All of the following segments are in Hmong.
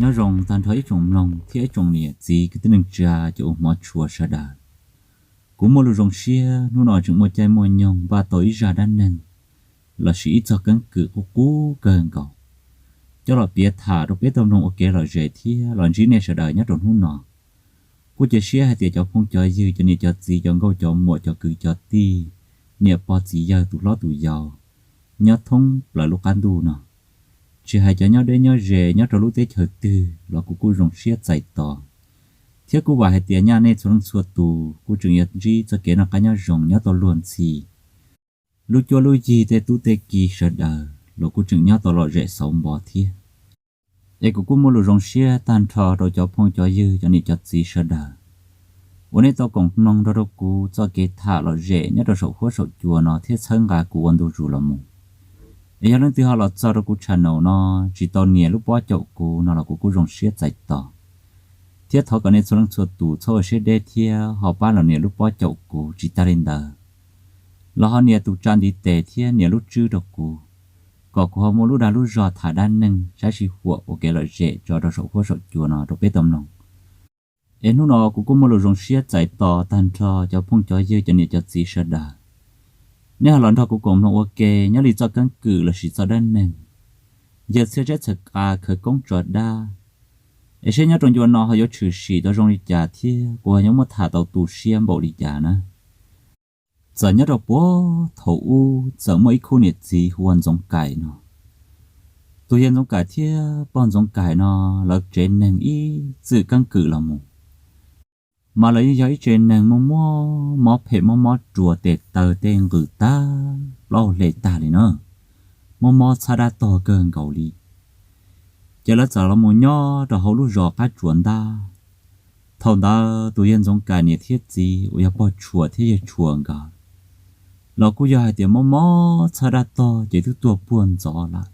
Nyob zoo tag nrho ib tsoom mloog thiab ib tsoom niam txiv kwv tij neej tsa cov uas hmov tshua sawv daws. Kuv muaj lus zoo siab hnub no tseem muaj caij muaj nyoog npaj tau ib zaj dab neeg lossis ib txog keeb kwm qub qub kawg nkaus coj los piav tham rau peb tau mloog ua kev lom zem thiab los ntsib nej sawv daws nyob rau hnub no. Kuj cia siab hais tias cov phooj cov ywg, cov niam cov txiv, cov nkauj cov muam, cov kwv cov tij, niam pog txiv yawg, tus hlob tus yau, nyob thoob plaws lub qab ntuj no, tsis hais cov nyob deb nyob ze nyob rau lub teb chaws twg los kuv kuj zoo siab txais tos thiab kuj vam hais tias nyaj nej txhua leej txhua tus kuj tseem yuav ntsib txoj kev noj qab nyob zoo nyob tau luag ntxhi. Lub cuab lub yig tej tub tej ki sawv daws los kuj tseem nyob tau lom zem xauv npo thiab. Es kuv kuj muaj lus zoo siab tag nrho rau cov phooj cov ywg, cov niam cov txiv sawv daws uas nej tau koom mloog nrog rau kuv txoj kev tham lom zem nyob rau saum huab saum cua no thiab txhawb nqa kuv ua ntu zus los mus. Es yog leej twg ho los txog rau kuv channel no tsis tau nias lub pob caum kuv no los kuv kuj zoo siab txais tos thiab thov kom nej txhua leej txhua tus txhob ua siab deb thiab ho pab los nias lub pob caum kuv, tsis tag li ntawd los ho nias tus tsa ntiv tes thiab nias lub tswb rau kuv, kom kuv ho muaj lub dag lub zog tham dab neeg saib sij huam ua kev lom zem tso rau saum huab saum cua no rau peb tau mloog. Es hnub no kuv kuj muaj lus zoo siab txais tos tag nrho cov phooj cov ywg, cov niam cov txiv sawv daws. Nej ho los nrog kuv koom mloog ua ke nyob li txoj keeb kwm lossis txoj dab neeg yawg Txhiaj Tseb Txhawv Qa khawv koob tso dab, es seb nyob rau ncua no ho yuav tshwm sim tau zoo li cas thiab kuv ho yuav muab tham tau tu siab npaum li cas na. Txawm nyob rau puag thaum ub txawm muaj ib khub niam txiv hu ua Ntxoov Kais no. Tus yawg Ntxoov Kais thiab pog Ntxoov Kais no lawv tsev neeg ib txwm keeb kwm los mus, mas lawv yeej yog ib tsev neeg muaj muaj mob phem, mob mob ruas, tes taw tej nqws tag, plaub hau hle tag li na, mob mob txhab dab tog kawg nkaus li. Ces lawv txawm los mus nyob rau hauv lub zos qab tsuas ntab. Thaum ntawd tus yawg Ntxoov Kais niam thiab txiv uas yog pog Tshuas thiab yawg Tshuas nkawd los kuj yog hais tias mob mob txhab dab tog ces twb tuag puag ntxov lawm.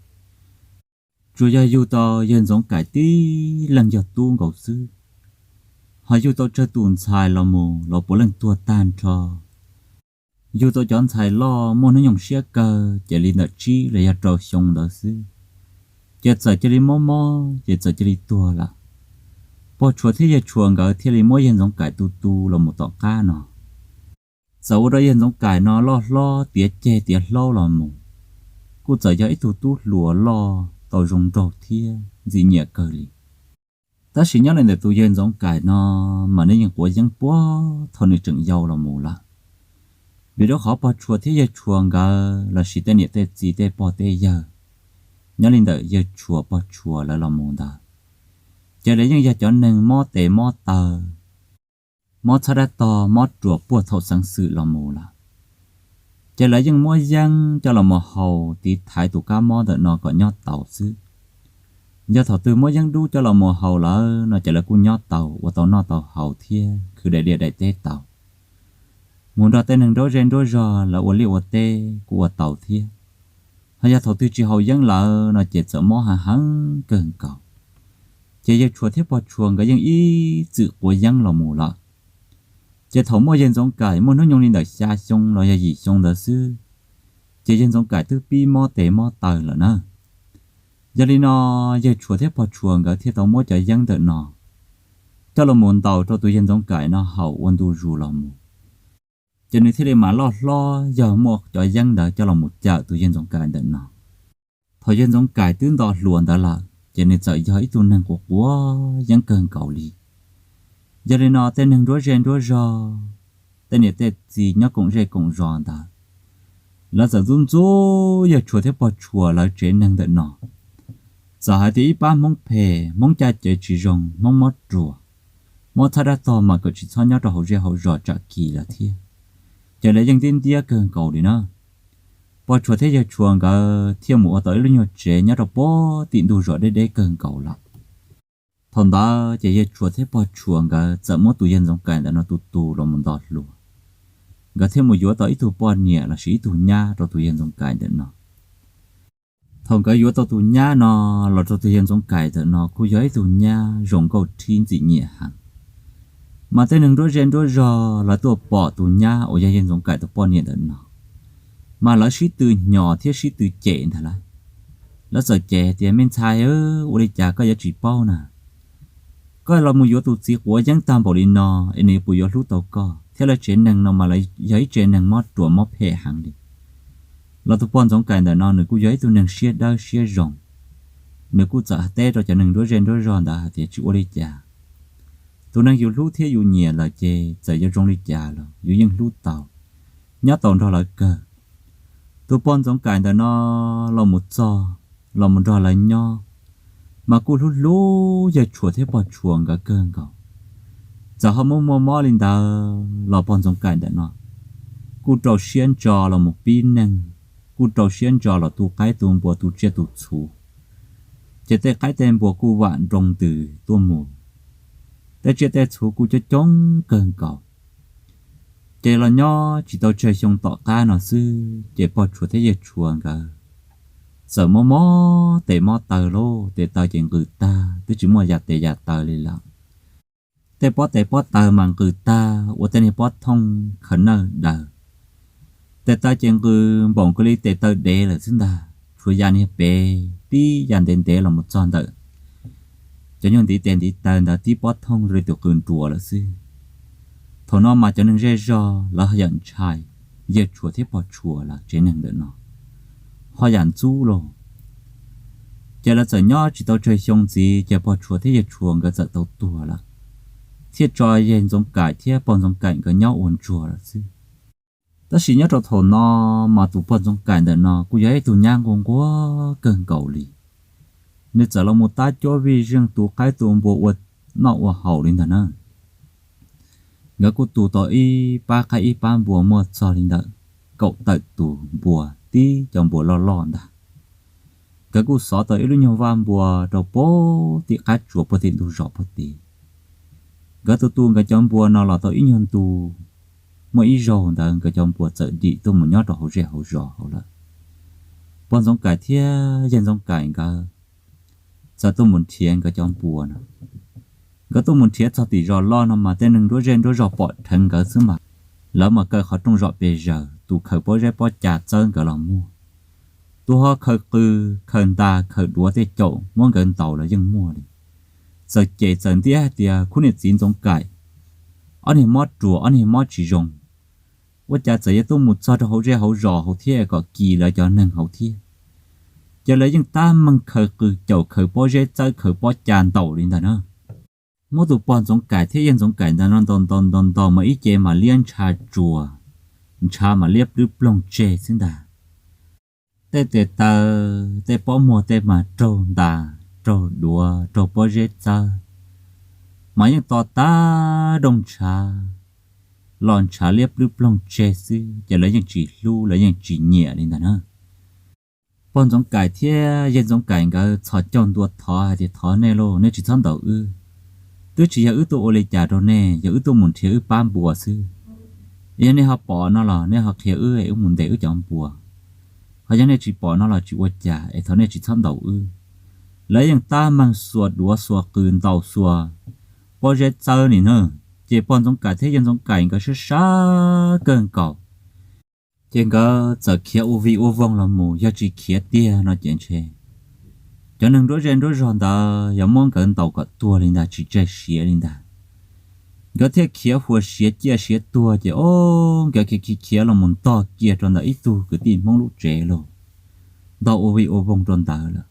Tsuas yog yug tau yawg Ntxoov Kais tib leeg yog tub nkaus xwb, ho yug tau tsawg tus ntxhais los mus los puav leej tuag tag nrho. Yug tau cov ntxhais loj muaj hnub nyoog siab kawg ces li ntawm tsib los yog rau xyoo ntawd xwb, ces txawm cia li mob mob ces txawm cia li tuag lawm. Pog Tshuas thiab yawg Tshuas nkawd thiaj li muab yawg Ntxoov Kais tu tu los mus tom qab no. Txawm ua rau yawg Ntxoov Kais no loj hlob tiav ceg tiav hlaub los mus, kuj txawm yog ib tug tub hluas loj tau zoo nraug thiab ntxim nyiam kawg li. Tab sis nyob li ntawm tus yawg Ntxoov Kais no mas nws yeej quav yeeb puag thaum nws tseem yau los mus lawm, vim rau qhov pog Tshuas thiab yawg Tshuas nkawd lossis tej niam tej txiv tej pog tej yawg nyob li ntawm yawg Tshuas pog Tshuas lawv los mus ntawd, ces lawv yeej yog cov neeg mob tes mob taw, mob txhab dab tog mob ruas puag thaum xeev xwm los mus lawm. Ces lawv yeej muab yeeb coj los mus haus tiv thaiv tus kab mob ntawm no kom nyob taus xwb. Yog thaum twg muab yeeb dub coj los mus haus lawm no ces lawv kuj nyob taus ua tau noj tau haus thiab khwv daim liaj daim teb taus, mus nrog tej neeg nruab zej nruab zog lawv ua liaj ua teb kuj ua taus thiab. Ho yog thaum twg tsis haus yeeb lawm no ces txawm mob heev heev kawg nkaus. Ces yawg Tshuas thiab pog Tshuas nkawd yeej ib txwm quav yeeb los mus lawm. Ces thaum muaj yawg Ntxoov Kais muaj hnub nyoog li ntawm xya xyoo los yog yim xyoo ntawd xwb, ces yawg Ntxoov Kais twb pib mob tes mob taw lawm na. Yog li no, yawg Tshuas thiab pog Tshuas nkawd thiaj tau muab cov yeeb ntawm no coj los mus ntaus rau tus yawg Ntxoov Kais no haus ua ntu zus los mus. Ces nws thiaj li mam loj hlob yog muaj cov yeeb ntawd coj los mus cawm tus yawg Ntxoov Kais ntawm no. Thaum yawg Ntxoov Kais twb nto hluas ntawd lawm ces nws txawm yog ib tug neeg quav quav yeeb kawg nkaus li. Yog li no tej neeg nruab zej nruab zog, tej niam tej txiv nyob koom zej koom zos ntawd, lawv txawm ntxub ntxub yawg Tshuas thiab pog Tshuas lawv tsev neeg ntawm no. Txawm hais tias ib pab Hmoob phem, Hmoob caj ces tsis zoo, Hmoob mob ruas, mob txhab dab tog mas kom tsis txhob nyob rau hauv zej hauv zos tsam kis lawm thiab. Ces lawv yeej ntiab ntiab kawg nkaus li na. Pog Tshuas thiab yawg Tshuas nkawd thiaj mus ua tau ib lub nyuag tsev nyob rau puag tim ntug zos deb deb kawg nkaus lawm. Thaum ntawd ces yawg Tshuas thiab pog Tshuas nkawd txawm muab tus yawg Ntxoov Kais ntawm no tu tu los mus nto hluas. Nkawd thiaj mus yuav tau ib tug poj niam lossis ib tug nyab rau tus yawg Ntxoov Kais ntawm no. Thaum nkawd yuav tau tus nyab no los rau tus yawg Ntxoov Kaim ntawm no kuj yog ib tug nyab zoo nkauj thib ntxim nyiam heev. Mas tej neeg nruab zej nruab zog lawv tuaj pom tus nyab uas yog yawg Ntxoov Kaim tus poj niam ntawm no, mas lawv sib tw hnyos thiab sib tw cem ntag lauj. Lawv txawm cem tias, Me ntxhais, ua li cas koj yuav tsis paub na? Koj los mus yuav tus txiv quav yeeb tag npaum li no, es nws puas yuav hlub tau koj? Thiab lawv tsev neeg no mas yog ib tsev neeg mob ruas mob phem heev li. Los tus pog Ntxoov Kaim ntawm no nws kuj yog ib tug neeg siab dawb siab zoo, nws kuj txawm teb rau cov neeg nruab zej nruab zog ntawd hais tias, Tsis ua li cas, tus neeg yus hlub thiab yus nyiam lawm ces txawm yuav zoo li cas los yus yeej hlub tau, nyob tau nrog lawv kawg. Tus pog Ntxoov Kaim ntawm no los mus txog, los mus nrog lawv nyob, mas kuj hlub hlub yawg Tshuas thiab pog Tshuas nkawd kawg nkaus. Txawm ho muaj muaj mob li ntawd los pog Ntxoov Kaim ntawm no kuj rau siab ntso los mus pib neeg, kuj rau siab ntso los tu qaib tu npua tu tsiaj tu txhu. Ces tej qaib tej npua kuj vam nroo ntws tuaj mus, tej tsiaj tej txhu kuj coob coob kawg nkaus. Ces los nyob tsis tau tsawg xyoo tom qab no xwb ces pog Tshuas thiab yawg Tshuas nkawd txawm mob mob tes mob taw lauj, tes taw ces nqws tag twb tsis muaj yam tes yam taw li lawm. Tej pob tes pob taw mas nqws tag ua tej niag pob thooj khaws nawj daws. Tes taw ces nqws npaum nkaus li tes taw dev lawm xwb ntag, tshuav ya niag pem tib ya ntev ntev los mus txog ntawm cov nyuag ntiv tes ntiv taw ntawd tib pob thooj li tus qws nruas lawm xwb. Thaum no mas cov neeg zej zog lawv ho yam ntshai yawg Tshuas thiab pog Tshuas lawv tsev neeg ntawm no, ho yam ntxub lauj. Ces lawv txawm nyob tsis tau tsawg xyoo ntxiv ces pog Tshuas thiab yawg Tshuas nkawd txawm tau tuag lawm, thiaj tso yawg Ntxoov Kaim thiab pog Ntxoov Kaim nkawd nyob ua ntsuag lawm xwb. Tab sis nyob rau thaum no mas tus pog Ntxoov Kaim ntawm no kuj yog ib tug nyab nquag nquag kawg nkaus li. Nws txawm los mus tab cuab vij zeej tu qaib tu npua ua noj ua haus li ntag na. Nkawd kuj tu tau ib pab qaib ib pab npua muaj txog li ntawm kaum tawm tus npua tib cov npua loj loj ntag. Nkawd kuj xov tau ib lub nyuag vaj npua rau puag tim qab tsuas puag tim ntug zos puag tid. Nkawd tu tu nkawd cov npua no los tau ib nyuag ntu, muaj ib zaug ntawd nkawd cov npua txawm dim tuaj mus nyob rau hauv zej hauv zos hauv lawm. Pog Ntxoov Kaim thiab yawg Ntxoov Kaim nkawd txawm tuaj mus nrhiav nkawd cov npua no. Nkawd tuaj mus nrhiav txog tim zos loj no mas tej neeg nruab zej nruab zog pom dheev nkawd xwb mas, lawv mas kaw qhov rooj zom pes zaws, tus khaws pob zeb pob ca txawb nkawd los muaj, tus ho khaws qws khaws ntas khaws duav tej caum muab nkawd ntaus los yeej muaj li. Txawm cem txawm ntiab hais tias, Khub niam txiv Ntxoov Kaim, ob niag mob ruas ob niag mob tsis zoo, ua cas txawm yuav tuaj mus txog rau hauv zej hauv zos hauv thiab kom kis lawv cov neeg hauv thiab? Ces lawv yeej tab meeg khaws qws caum khaws pob zeb txawb khaws pob ca ntaus li ntag na. Muab tus pog Ntxoov Kaim thiab yawg Ntxoov Kaim ntawd no ntaus ntaus ntaus ntaus mas ib ce mam liab ntsha tsuas, ntshav mam liab plwb ploog tseg xwb ntag. Tej tes taw, tej pob muag tej mas raug ntas, raug duav, raug pob zeb txawb, mas yeej to tag dooj ntshav, los ntshav liab plwb ploog tseg xwb ces lawv yeej tsis hlub lawv yeej tsis nyiam li ntag na. Pog Ntxoov Kaim thiab yawg Ntxoov Kaim nkawd txhos caug ntua thov hais tias, Thov nej lauj, nej tsis txhob ntaus wb. Twb tsis yog wb tuaj ua li cas rau nej, yog wb tuaj mus nrhiav wb pab npua xwb. Yog nej ho pom no los nej ho qhia wb es wb mus ntes wb cov npua. Ho yog nej tsis pom no los tsis ua cas es thov nej tsis txhob ntaus wb. Lawv yeej tab meeg xuas duav xuas qws ntaus xuas pob zeb txawb ni na. Ces pog Ntxoov Kaim thiab yawg Ntxoov Kaim nkawd sab sab kawg nkaus. Ces nkawd txawm khiav ua vij ua voog los mus, yog tsis khiav tiag no ces ntshe cov neeg nruab zej nruab zog ntawd yuav muab nkawd ntaus kom tuag li ntag tsis tseg siav li ntag. Nkawd thiaj khiav huas siav ciaj siav tuag ces o, nkawd khiav khiav khiav los mus ntog kiag rau ntawm ib tug kwv tij Hmoob lub tsev lauj, ntog ua vij ua voog rau ntawd lawm.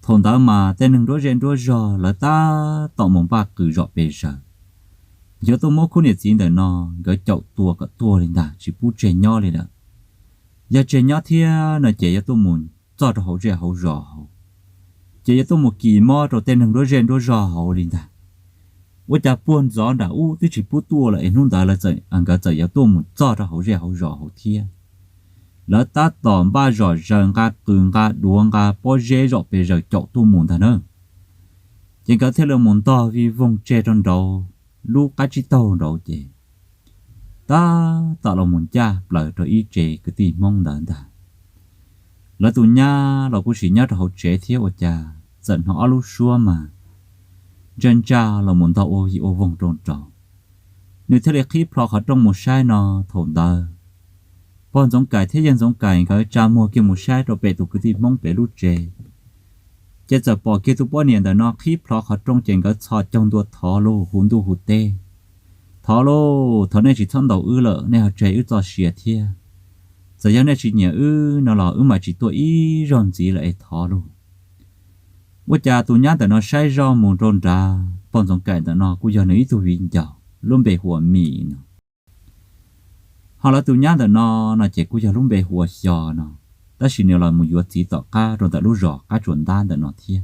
Thaum ntawd mas tej neeg nruab zej nruab zog lawv tab tom mus npaj qws zom pes zaws, yuav tuaj muab khub niam txiv ntawm no nkawd caum tua kom tuag li ntag tsis pub tseg nyob li lawm. Yog tseg nyob thiab no ces yuav tuaj mus txog rau hauv zej hauv zos hauv, ces yuav tuaj mus kis mob rau tej neeg nruab zej nruab zog hauv li ntag. Ua cas puag ntxov nram ub twb tsis pub tuaj lawm es hnub ntawd nkawd txawm yuav tuaj mus txog rau hauv zej hauv zos hauv thiab. Lawv tab tom npaj zom zaws nqa qws nqa duav nqa pob zeb zom pes zaws caum tuaj mus ntag na. Ces nkawd thiaj li mus ntog vij voog tseg rau nraud lub qab tsib taug nraud ces tab tom los mus ncaj plaws rau ib tsev kwv tij Hmoob ntawd ntag. Lawv tus nyab los kuj tsis nyob rau hauv tsev thiab ua cas txawm hnov ob lub suab mas ntsa ntsa los mus ntog ua vij ua voog rau nraud. Nws thiaj li qhib plho qhov rooj mus saib no, thaum ntawd pog Ntxoov Kaim thiab yawg Ntxoov Kaim nkawd tsa muag kiag mus saib rau pem tus kwv tij Hmoob pem lub tsev, ces txawm pom kiag tus poj niam ntawm no qhib plho qhov rooj ces nkawd txhos caug ntua thov lauj, hu ntuj hu teb: Thov lauj, thov nej tsis txhob ntaus wb lawm, nej ho tseg wb txoj sia thiab. Txawm yog nej tsis nyiam wb no los wb mam tsis tuaj ib zaug ntxiv lawm es thov lauj. Ua cas tus nyab ntawm no saib zoj mus rau nrad, pog Ntxoov Kaim ntawm no kuj yog nws ib tug viv ncaus lub npe hu ua Mim no. Ho lawv tus nyab ntawm no, no ces kuj yog lub npe hu ua Xyo no, tab sis nws los mus yuav txiv tom qab rau ntawm lub zos qab tsuas ntab ntawm no thiab.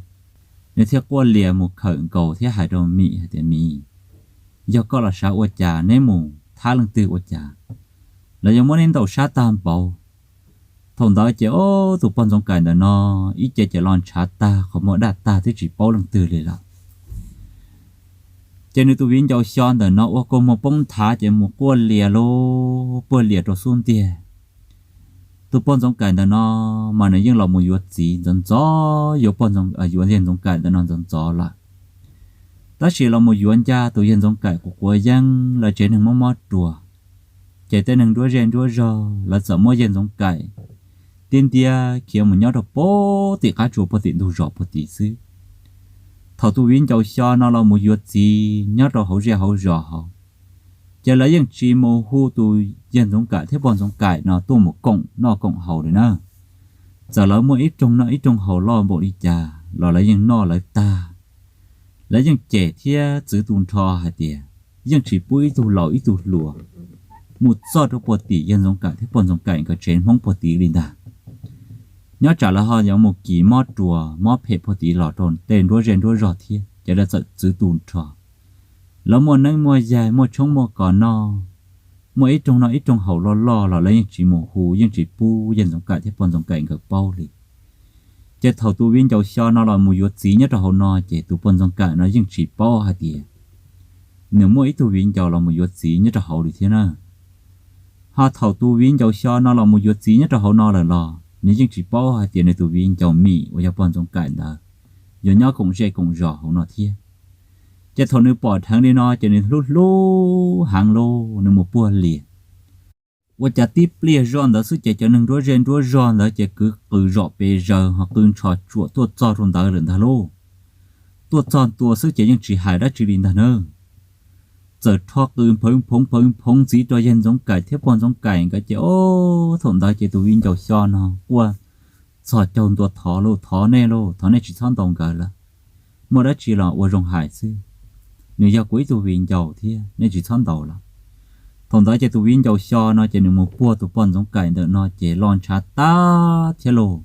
Nws thiaj quaj lias mus khawm nkaus thiab hais rau Mim hais tias, Mim, yog koj los sav ua cas, neb mus thab leej twg ua cas lawv yuav muab neb ntaus sab tag npaum? Thaum ntawd ces ob tus pog Ntxoov Kaim ntawm no ib ce ces los ntshav tag, qhov muag daj tag twb tsis paub leej twg li lawm. Ces nws tus viv ncaus Xyo ntawm no ua kua muag poob nthav ces mus quaj lias lauj, quaj lias rau xub ntiag. Tus pog Ntxoov Kaim ntawm no mas nws yeej los mus yuav txiv ntxov ntxov, yuav pog, yuav yawg Ntxoov Kaim ntawm no ntxov ntxov lawm. Tab sis los mus yuav ncaj tus yawg Ntxoov Kaim quav quav yeeb, lawv tsev neeg mob mob ruas, ces tej neeg nruab zej nruab zog lawv txawm muab yawg Ntxoov Kaim tiab ntiab khiav mus nyob rau puag tim qab tsuas puag tim ntug zos puag tim xwb. Thaum tus viv ncaus Xyo no los mus yuav txiv nyob rau hauv zej hauv zos hauv, ces lawv yeej tsis mus hu tus yawg Ntxoov Kaim thiab pog Ntxoov Kaim no tuaj mus koom noj koom haus li na. Txawm lawv muaj ib rooj noj ib rooj haus loj npaum li cas los lawv yeej noj lawv tag, lawv yeej cem thiab txwv tu nrho hais tias yeej tsis pub ib tug laus ib tug hluas mus txog rau puag tim yawg Ntxoov Kaim thiab pog Ntxoov Kaim nkawd tsev Hmoob puag tim li ntag. Nyob tsam lawv ho yuav mus kis mob ruas mob phem puag tim los rau tej nruab zej nruab zog thiab, ces lawv txawm txwv tu nrho. Lawv muaj neeb muaj yaig, muaj tshoob muaj kos noj, muaj ib rooj noj ib rooj haus loj loj los lawv yeej tsis mus hu, yeej tsis pub yawg Ntxoov Kaim thiab pog Ntxoov Kaim nkawd paub li. Ces thaum tus viv ncaus Xyo no los mus yuav txiv nyob rau hauv no, ces tus pog Ntxoov Kaim no yeej tsis paub hais tias nws muaj ib tug viv ncaus los mus yuav txiv nyob rau hauv li thiab na. Ho thaum tus viv ncaus Xyo no los mus yuav txiv nyob rau hauv no lawm los nws yeej tsis paub hais tias nws tus viv ncaus Mim uas yog pog Ntxoov Kaim ntawd yuav nyob koom zej koom zos hauv no thiab. Ces thaum nws pom dheev li no ces nws hlub hlub heev lauj, nws mus puag lias. Ua cas tib pliag zoj ntawd xwb ces cov neeg nruab zej nruab zog ntawd ces kwv qws zom pes zaws ho qw ntsho tsuam tuaj txog rau ntawd lawm ntag lauj. Tuaj txog ntua xwb ces yeej tsis hais dab tsi li ntag na. Txawm rho qws nphawv phoov nphawv phoov ntxiv rau yawg Ntxoov Kaim thiab pog Ntxoov Kaim nkawd ces, o, thaum ntawd ces tus viv ncaus Xyo no quaj txhos caug ntua thov lauj, thov nej lauj, thov nej tsis txhob ntaus nkawd lawm. Muaj dab tsi los ua zoo hais xwb, nws yog kuv ib tug viv ncaus thiab, nej tsis txhob ntaus lawm. Thaum ntawd ces tus viv ncaus Xyo no ces nws mus puag tus pog Ntxoov Kaim ntawm no ces los ntshav tag thiab lauj.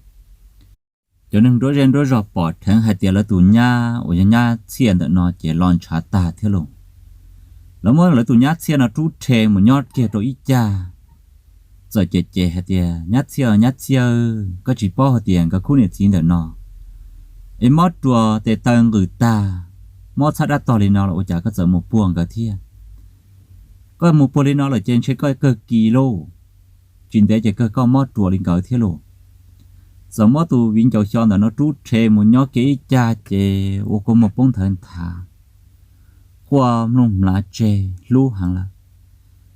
Cov neeg nruab zej nruab zog pom dheev hais tias lawv tus nyab uas yog nyab Txhiaj ntawm no ces los ntshav tag thiab lauj. Lawv muab lawv tus nyab Txhiaj no rub rhe mus nyob kiag rau ib cag, txawm cem cem hais tias, Nyab Txhiaj, nyab Txhiaj, koj tsis paub hais tias nkawd khub niam txiv ntawm no es mob ruas tes taw nqws tag, mob txhab dab tog li no los ua cas koj txawm mus puag nkawd thiab? Koj mus puag li no lawm ces ntshe koj kawg kis lauj, tsis ntev ces kawg koj mob ruas li nkawd thiab lauj. Txawm muab tus viv ncaus Xyo ntawm no rub rhe mus nyob kiag ib cag ces ua kua muag poob ntawd nthav, quaj mloog mlav tseg hlub heev lawm.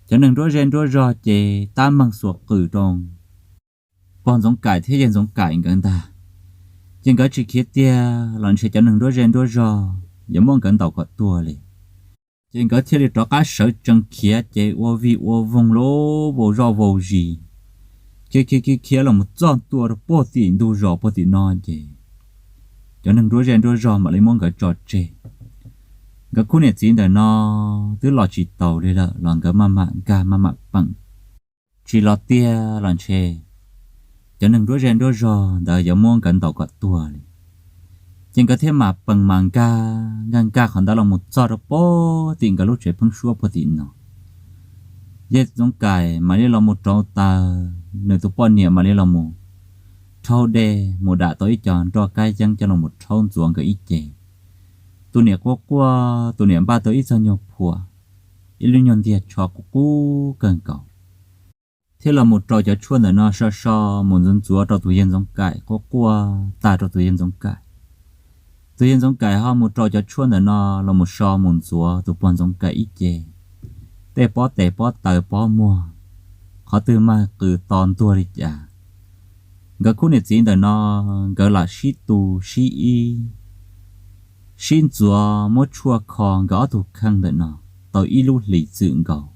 Cov neeg nruab zej nruab zog ces tab meeg xuas qws rau pog Ntxoov Kaim thiab yawg Ntxoov Kaim nkawd ntag. Ces nkawd tsis khiav tiag los ntshe cov neeg nruab zej nruab zog yuav muab nkawd ntaus kom tuag li. Ces nkawd thiaj li rov qab sawv tsees khiav ces ua vij ua voog lub vau zoj vau zis, khiav khiav khiav khiav los mus txog ntua rau puag tim ntug zos puag tim no ces cov neeg nruab zej nruab zog mam li muab nkawd tso tseg. Nkawd khub niam txiv ntawm no twb los tsis taus li lawm los nkawd maj mam nkag maj mam peem. Tsis los tiag los ntshe cov neeg nruab zej nruab zog ntawd yuav muab nkawd ntaus kom tuag li. Ces nkawd thiaj mam peem mas nkag nkag nkag qhov ntawd los mus txog rau puag tim nkawd lub tsev pheeb suab puag tim no. Yawg Ntxoov Kaim mam li los mus rauv taws, nws tus poj niam mam li los mus rhaub dej mus dam tau ib co nroj kab yeeb coj los mus rhaub ntxuav nkawd ib ce. Tus niam quaj quaj, tus niam npaj tau ib txog nyuag phuam, ib lub nyuag ntiag tsho qub qub kawg nkaus. thiab los mus rau cov tshuaj ntawm no so so mus ntxuav ntxuav rau tus yawg Ntxoov Kaim, quaj quaj tag rau tus yawg Ntxoov Kaim. Tus yawg Ntxoov Kaim ho mus rau cov tshuaj ntawm no los mus so mus ntxuav tus pog Ntxoov Kaim ib ce, tej pob tes pob taw pob muag, qhov twg mag qws to ntuag li cas. Nkawd khub niam txiv ntawm no, nkawd lam sib tu sib ib, sib ntxuav muab tshuaj kho nkawd ob tug kheej ntawm no tau ib lub hlis txwm nkaus.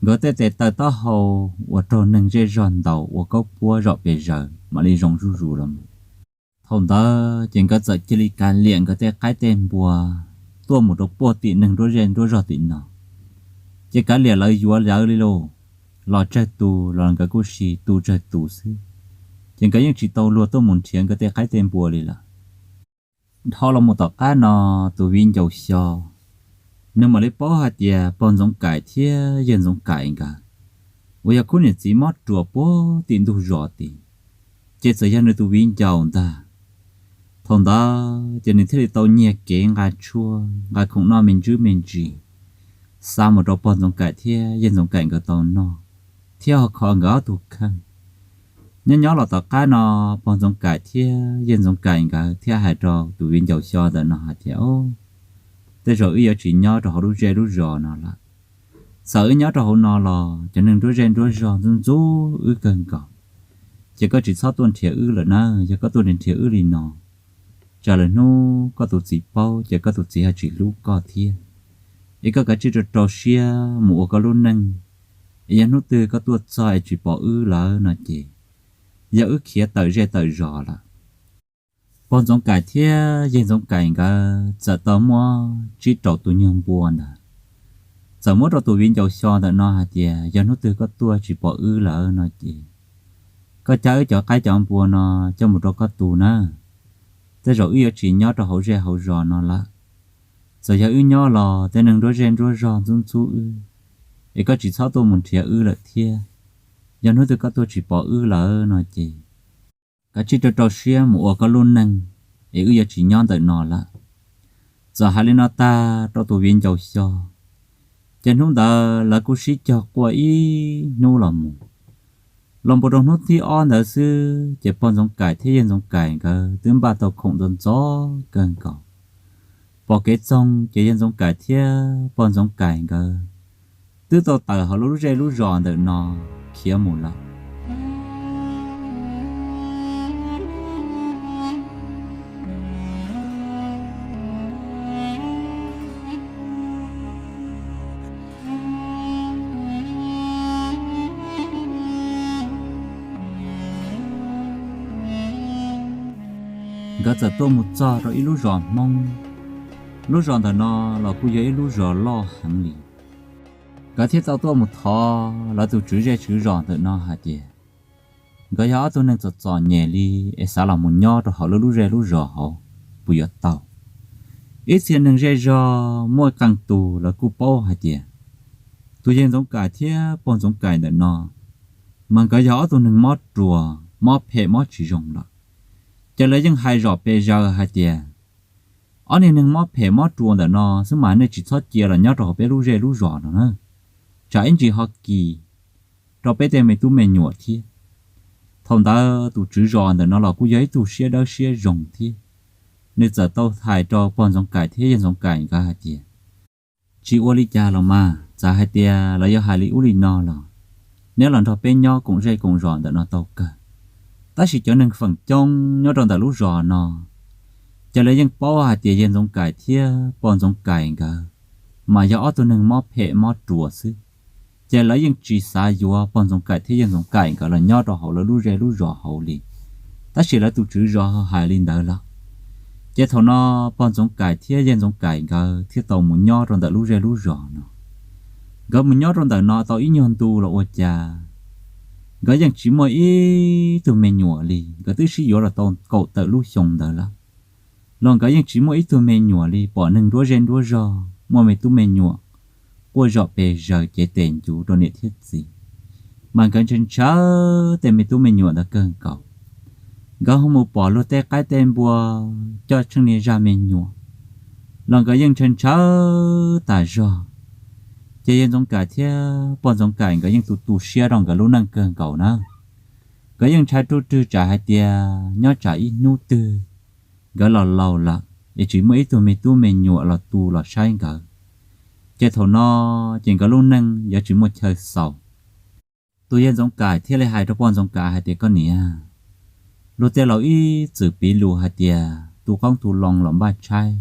Nkawd tej tes taw taub hau uas raug neeg zej zog ntaus ua kaub puab zom pes zaws mam li zoo zuj zus los mus. Thaum ntawd ces nkawd txawm cia li kav liam nkawd tej qaib tej npua tuaj mus rau puag tim neeg nruab zej nruab zog tim no, ces kav liam lawv yuav lawv li lauj, los tsawg tus los nkawd kuj sis tu tsawg tus xwb, ces nkawd yeej tsis tau luag tuaj mus nrhiav nkawd tej qaib tej npua li lawm. Dhau los mus tom qab no, tus viv ncaus Xyo, nws mam li paub hais tias pog Ntxoov Kaim thiab yawg Ntxoov Kaim nkawd uas yog khub niam txiv mob ruas puag tim ntug zos tid, ces txawm yog nws tus viv ncaus ntag. Thaum ntawd ces nws thiaj li tau nyiag kev nqa tshuaj nqa khoom noj me ntsis me ntsis xa mus rau pog Ntxoov Kaim thiab yawg Ntxoov Kaim nkawd tau noj, thiab ho kho nkawd ob tug kheej. Nyob nyob los tom qab no, pog Ntxoov Kaim thiab yawg Ntxoov Kaim nkawd thiaj hais rau tus viv ncaus Xyo ntawm no hais tias, Au, tej zaum wb yuav tsis nyob rau hauv lub zej lub zos no lawm. Txawm wb nyob rau hauv no los cov neeg nruab zej nruab zog ntxub ntxub wb kawg nkaus, ces koj tsis txhob tuaj nrhiav wb lawm na. Yog koj tuaj nrhiav wb li no, tsam lwm hnub koj tus txiv paub ces koj tus txiv ho tsis hlub koj thiab. Es koj kav tsij rau rau siab mus ua koj lub neej, es yog hnub twg koj tuaj txog es tsis pom wb lawm no ces yog wb khiav tawm zej tawm zos lawm. Pog Ntxoov Kaim thiab yawg Ntxoov Kaim nkawd txawm tau muab tsib rau tus nyuag npua ntawd, txawm muab rau tus viv ncaus Xyo ntawm no hais tias, Yog hnub twg koj tuaj tsis pom wb lawm no ces koj cab wb cov qaib cov npua no coj mus rau koj tu nawb. Tej zaum wb yuav tsis nyob rau hauv zej hauv zos no lawm. Txawm yog wb nyob los tej neeg nruab zej nruab zog ntxub ntxub wb, es koj tsis txhob tuaj mus nrhiav wb lawm thiab. Yog hnub twg koj tuaj tsis pom wb lawm no ces kav tsij rau rau siab mus ua koj lub neej, es wb yuav tsis nyob ntawm no lawm. Txawm hais li no tag rau tus viv ncaus Xyo, ces hnub ntawd lawv kuj sib cog quaj ib hnub los mus. Los npau rau hnub thib ob ntawd xwb ces pog Ntxoov Kaim thiab yawg Ntxoov Kaim nkawd twb npaj tau khoom ntxov ntxov kawg nkaus. Pom kev txoog ces yawg Ntxoov Kaim thiab pog Ntxoov Kaim nkawd twb tau tawm hauv lub zej lub zos ntawm no khiav mus lawm. Nkawd txawm tuaj mus txog rau ib lub zos Hmoob. Lub zos ntawm no los kuj yog ib lub zos loj heev li. Nkawd thiaj tau tuaj mus thov lawv tus tswv zej tswv zos ntawm no hais tias, nkawd yog ob tug neeg txom txom nyem li, es xav los mus nyob rau hauv lawv lub zej lub zos hauv, puas yuav tau? Ib txhia neeg zej zog muaj qee tus lawv kuj paub hais tias tus yawg Ntxoov Kaim thiab pog Ntxoov Kaim ntawm no, mas nkawd yog ob tug neeg mob ruas mob phem mob tsis zoo lawm. Ces lawv yeej hais zom pes zaws hais tias, ob niag neeg mob phem mob ruas ntawm no xwb mas nej tsis txhob cia los nyob rau hauv peb lub zej lub zos no na, tsam ib ntsis ho kis rau peb tej me tub me nyuam thiab. Thaum ntawd tus tswv zos ntawm no los kuj yog ib tug siab dawb siab zoo thiab, nws txawm tau hais rau pog Ntxoov Kaim thiab yawg Ntxoov Kaim nkawd hais tias, tsis ua li cas los mas, txawm hais tias lawv yuav hais li ub li no los neb los nrog peb nyob koom zej koom zos ntawm no tau kawg. Tab sis cov neeg feem coob nyob rau ntawm lub zos no, ces lawv yeej paub hais tias yawg Ntxoov Kaim thiab pog Ntxoov Kaim nkawd mas yog ob tug neeg mob phem mob ruas xwb. Ces lawv yeej tsis xav yuav pog Ntxoov Kaim thiab yawg Ntxoov Kaim nkawd los nyob rau hauv lawv lub zej lub zos hauv li. Tab sis lawv tus tswv zos ho hais li ntawd lawm. Ces thaum no pog Ntxoov Kaim thiab yawg Ntxoov Kaim nkawd thiaj tau mus nyob rau ntawm lub zej lub zos no. Nkawd mus nyob rau ntawm no tau ib nyuag ntu los ua cas nkawd yeej tsis muaj ib tug me nyuam li. Nkawd twb sib yuav los tau kaum tawm lub xyoo ntawd lawm, los nkawd yeej tsis muaj ib tug me nyuam li. Pom neeg nruab zej nruab zog muaj me tub me nyuam quaj zom pes zaws cev tes ncuv rau niam thiab txiv, mas nkawd ntshaw ntshaw tej me tub me nyuam ntawd kawg nkaus. Nkawd ho mus pom luag tej qaib tej npua coj tsheej niag zaj me nyuam, los nkawd yeej ntshaw ntshaw tas zog. Ces yawg Ntxoov Kaim thiab pog Ntxoov Kaim nkawd yeej tu tu siab rau nkawd lub neej kawg nkaus na. Nkawd yeej ntshai ruj rwg tsam hais tias nyob tsam ib hnub twg nkawd los laus lawm es tsis muaj ib tug me tub me nyuam los tu los saib nkawd, ces thaum no ces nkawd lub neej yuav tsis muaj chaw xaus. Tus yawg Ntxoov Kaim thiaj li hais rau pog Ntxoov Kaim hais tias, Koj niam, luag tej laus ib txwm piv lus hais tias tu qoob tu loo los npaj tshaib,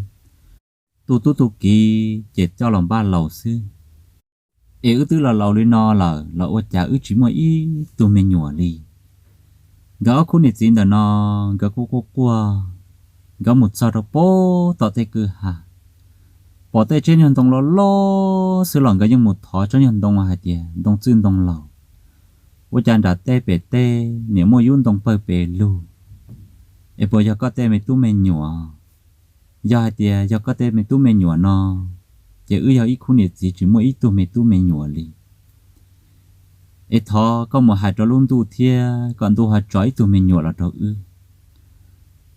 tu tub tu kiv ces coj los npaj laus xwb. Es wb twb los laus li no lawm los ua cas wb tsis muaj ib tug me nyuam li? Nkawd ob khub niam txiv ntawm no nkawd quaj quaj quaj, nkawd mus txog rau pem tom tej kwj ha, pom tej tsob nyuag ntoo loj loj xwb los nkawd yeej mus thov tsob nyuag ntoo hais tias, Ntoo txwj ntoo laus, ua cas nram tej pem tej niam muaj yub ntoo pawg pes lug, es puas yog koj tej me tub me nyuam? Yog hais tias yog koj tej me tub me nyuam no, ces wb yog ib khub niam txiv tsis muaj ib tug me tub me nyuam li. Es thov koj mus hais rau lub ntuj thiab kom ntuj ho tso ib tug me nyuam los rau wb.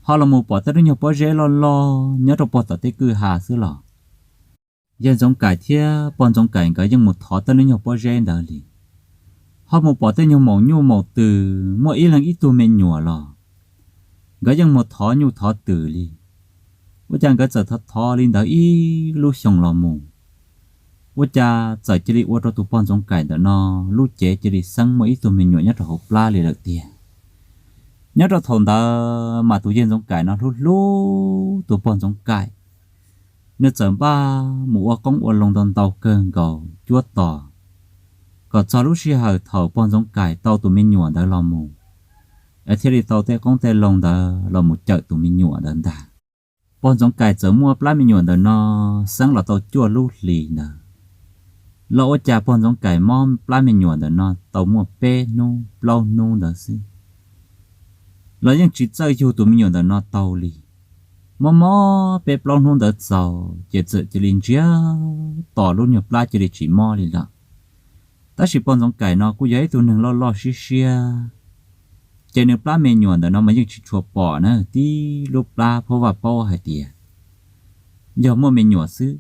Ho los mus pom tej lub nyuag pob zeb loj loj nyob rau pem tom tej kwj ha xwb los. Yawg Ntxoov Kaim thiab pog Ntxoov Kaim nkawd yeej mus thov tej lub nyuag pob zeb ntawd li. Ho mus pom tej nyuag maum nyuj maum twm muaj ib leeg ib tug me nyuam los nkawd yeej mus thov nyuj thov twm li. Ua cas nkawd txawm thov thov li ntawd ib lub xyoo los mus, ua cas txawm cia li ua rau tus pog Ntxoov Kaim ntawm no lub cev cia li xeeb muaj ib tug me nyuam nyob rau hauv plab li lawm tiag. Nyob rau thaum ntawd mas tus yawg Ntxoov Kaim no hlub hlub tus pog Ntxoov Kaim, nws txawm npaj mus ua qoob ua loo ntau ntau kawg nkaus cuab tos, kom txog lub sij hawm thaum pog Ntxoov Kaim tau tus me nyuam ntawd los mus, es thiaj li tau tej qoob tej loo ntawd los mus cawm tus me nyuam ntawd ntag. Pog Ntxoov Kaim txawm muaj plab me nyuam ntawm no xeeb los tau cuaj lub hlis ntawd, los ua cas pog Ntxoov Kaim mob plab me nyuam ntawm no tau muaj peb hnub plaub hnub ntawd xwb los yeej tsis txawj yug tus me nyuam ntawm no tau li. Mob mob peb plaub hnub ntawd txaus ces txawm cia li ntsiag to, lub nyuag plab cia li tsis mob li lawm. Tab sis pog Ntxoov Kaim no kuj yog ib tug neeg loj loj siab siab, ces nws plab me nyuam ntawm no mas yeej tsis tshua pom na, tib lub plab phav vaj paub hais tias yog muaj me nyuam xwb.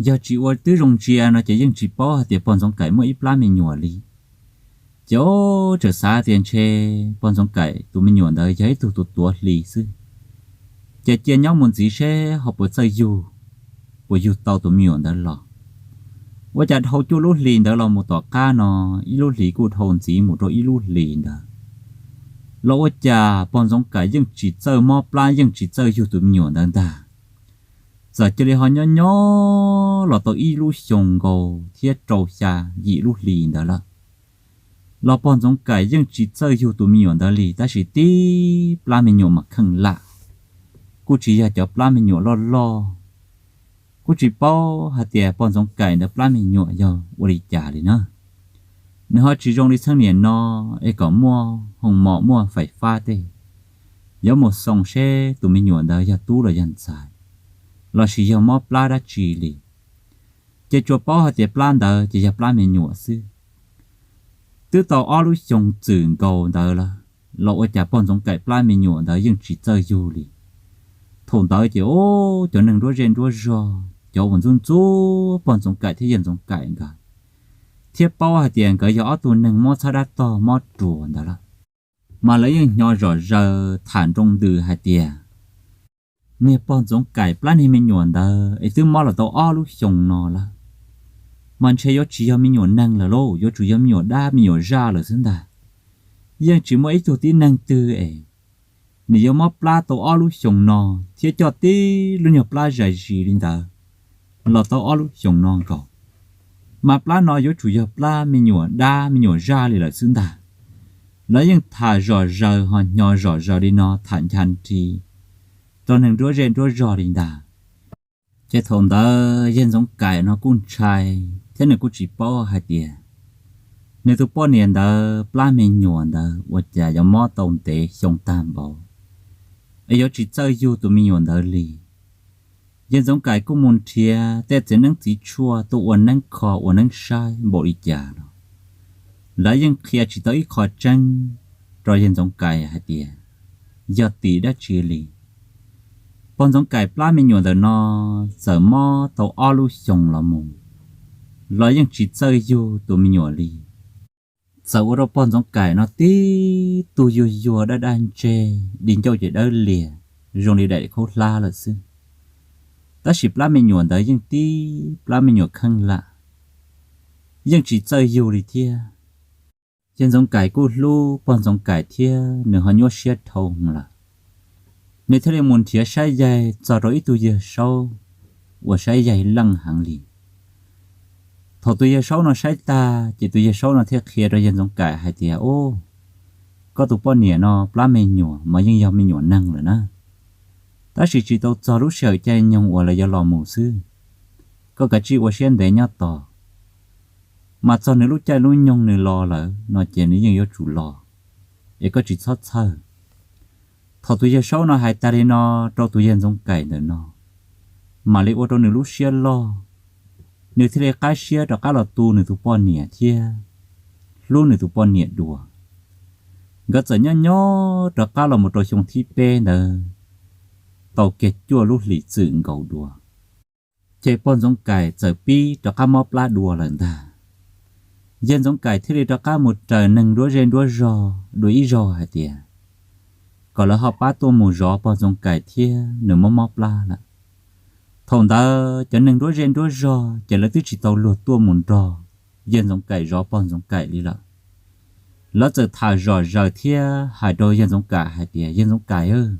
Yog tsis ua twb zoo ntsia no ces yeej tsis paub hais tias pog Ntxoov Kaim muaj ib plab me nyuam li. Ces ub, txawm xav tias ntshe pog Ntxoov Kaim tus me nyuam ntawd yog ib tug tuav tuav hli xwb, ces cia nyob mus ntxiv seb ho puas txawj yug, puas yug tau tus me nyuam ntawd los. Ua cas dhau cuaj lub hlis ntawd los mus tom qab no, ib lub hlis kuj dhau ntxiv mus rau ib lub hlis ntawd, los ua cas pog Ntxoov Kaim yeej tsis txawj mob plab, yeej tsis txawj yug tus me nyuam ntawd ntag. Txawm cia li ho nyob nyob los tau ib lub xyoo nkaus thiab rau xya yim lub hlis ntawd lawm, los pog Ntxoov Kaim yeej tsis txawj yug tus me nyuam ntawd li. Tab sis tib plab me nyuam mas kheej lam, kuj tsis yog cov plab me nyuam loj loj. Kuj tsis paub hais tias pog Ntxoov Kaim ntawd plab me nyuam yog ua li cas li na. Nws ho tsis zoo li txheej niam no, es kom muaj hoo mom muaj fais fab tej, yuav mus xoo seb tus me nyuam ntawd yog tub los yog ntxhais, lossis yog mob plab dab tsi li. Ces tsuas paub hais tias plab ntawd ces yog plab me nyuam xwb. Twb tau ob lub xyoo txwm nkaus ntawd lawm, los ua cas pog Ntxoov Kaim plab me nyuam ntawd yeej tsis txawj yug li. Thaum ntawd ces ub, cov neeg nruab zej nruab zog, cov uas ntxub ntxub pog Ntxoov Kaim thiab yawg Ntxoov Kaim nkawd, thiab paub hais tias nkawd yog ob tug neeg mob txhab dab tog mob ruas ntawd lawm, mas lawv yeej hnyo zom zaws tham nroo ntws hais tias, niag pog Ntxoov Kaim plab niag me nyuam ntawd es twb mob los tau ob lub xyoo no lawm, mas ntshe yuav tsis yog me nyuam neeg lawm lauj, yuav tsum yog me nyuam dab me nyuam zaj lawm xwb ntag. Yeej tsis muaj ib tug tib neeg twg es nws yuav mob plab tau ob lub xyoo no thiab coj tib lub nyuag plab zais zis li ntawd los tau ob lub xyoo no nkaus, mas plab no yuav tsum yog plab me nyuam dab me nyuam zaj li lawm xwb ntag. Lawv yeej tham zom zaws ho hnyo zom zaws li no tham ncha nri rau neeg nruab zej nruab zog li ntag. Ces thaum ntawd yawg Ntxoov Kaim no kuj ntshai, thiab nws kuj tsis paub hais tias nws tus poj niam ntawd plab me nyuam ntawd ua cas yuav mob tau ntev xyoo tag npaum, es yuav tsis txawj yug tus me nyuam ntawd li. Yawg Ntxoov Kaim kuj mus nrhiav tej txiv neeb txiv tshuaj tuaj ua neeb kho ua neeb saib npaum li cas los lawv yeej qhia tsis tau ib qho tseeb rau yawg Ntxoov Kaim hais tias yog tim dab tsi li. Pog Ntxoov Kaim plab me nyuam ntawm no txawm mob tau ob lub xyoo los mus, los yeej tsis txawj yug tus me nyuam li. Txawm ua rau pog Ntxoov Kaim no tib tug yuag yuag daj daj ntseg, di ncauj ces dawb lias zoo li daim khaub hlab lawm xwb, tab sis plab me nyuam ntawd yeej tib plab me nyuam kheej lam, yeej tsis txawj yug li thiab. Yawg Ntxoov Kaim kuj hlub pog Ntxoov Kaim thiab nws ho nyuaj siab dhau lawm, nws thiaj li mus nrhiav saib yaig txog rau ib tug yawg saub uas saib yaig leej heev li. Thaum tus yawg saub no saib tag ces tus yawg saub no thiaj qhia rau yawg Ntxoov Kaim hais tias, Ub, koj tus poj niam no plab me nyuam mas yeej yog me nyuam neeg lawm na, tab sis tsis tau txog lub sij hawm caij nyoog uas lawv yuav los mus xwb. Koj kav tsij ua siab ntev nyob tos, mas txog nws lub caij lub nyoog nws los lawm no ces nws yeej yuav tsum los, es koj tsis txhob txhawj. Thaum tus yawg saub no hais tas li no rau tus yawg Ntxoov Kaim ntawm no, mam li ua rau nws lub siab loj, nws thiaj li qab siab rov qab los tu nws tus poj niam thiab hlub nws tus poj niam dua. Nkawd txawm nyob nyob rov qab los mus rau xyoo thib peb ntawd, tau kiag cuaj lub hlis txwm nkaus dua, ces pog Ntxoov Kaim txawm pib rov qab mob plab dua lawm ntag. Yawg Ntxoov Kaim thiaj li rov qab mus raws neeg nruab zej nruab zog dua ib zaug hais tias kom lawv ho pab tuaj mus zov pog Ntxoov Kaim thiab, nws mob mob plab lawm. Thaum ntawd cov neeg nruab zej nruab zog ces lawv twb tsis tau luag tuaj mus nrog yawg Ntxoov Kaim zov pog Ntxoov Kaim li lawm. Lawv txawm tham zom zaws thiab hais rau yawg Ntxoov Kaim hais tias, Yawg Ntxoov Kaim,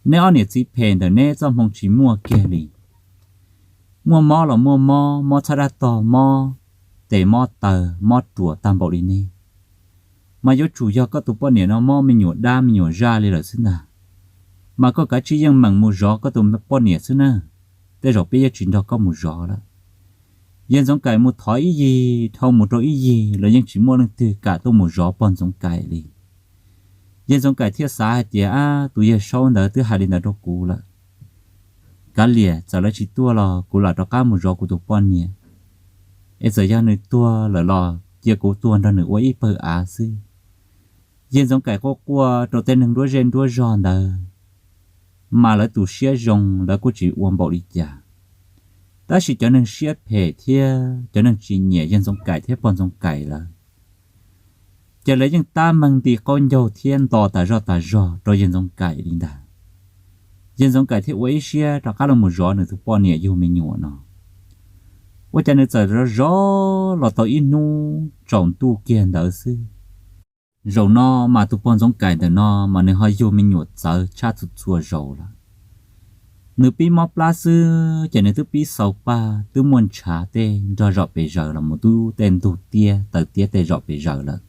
neb ob niam txiv phem ntawm neb txoj hmoo tsis muaj kiag li. Muaj mob los muaj mob, mob txhab dab tog, mob tes mob taw, mob ruam tag npaum li neb, mas yuav tsum yog koj tus poj niam no mob me nyuam dab me nyuam zaj li lawm xwb ntag. Mas koj kav tsij yeej meem mus zov koj tus poj niam xwb na, tej zaum peb yuav tsis nrog koj mus zov lawm. Yawg Ntxoov Kaim mus thov ib yig dhau mus rau ib yig los yeej tsis muaj leej twg kam tuaj mus zov pog Ntxoov Kaim li. Yawg Ntxoov Kaim thiaj xav hais tias, Ab, tus yawg saub ntawd twb hais li ntawd rau kuv lawm, kav liam, txawm lawv tsis tuaj los kuv lam rov qab mus zov kuv tus poj niam, es txawm yog nws tuag lawm los cia kuv tuag nrog nws ua ib pawg av xwb. Yawg Ntxoov Kaim quaj quaj rau tej neeg nruab zej nruab zog ntawd, mas lawv tus siab zoo lawv kuj tsis ua npaum li cas, tab sis cov neeg siab phem thiab cov neeg tsis nyiam yawg Ntxoov Kaim thiab pog Ntxoov Kaim lawm, ces lawv yeej tab meeg nti qaub ncaug thiab nto tas zog tas zog rau yawg Ntxoov Kaim li ntag. Yawg Ntxoov Kaim thiaj ua ib siab rov qab los mus zov nws tus poj niam yug me nyuam no. Ua cas nws txawm zov zov los tau ib hnub tsaus ntuj kiag ntawd xwb, zaum no mas tus pog Ntxoov Kaim ntawm no mas nws ho yug me nyuam txawv tshaj txhua txhua zaus lawm. Nws pib mob plab xwb ces nws twb pib xaus paj twb muaj ntshav tej nrog zom pes zaws los mus tub tej ntug tiab taw tiab tej zom pes zaws lawm.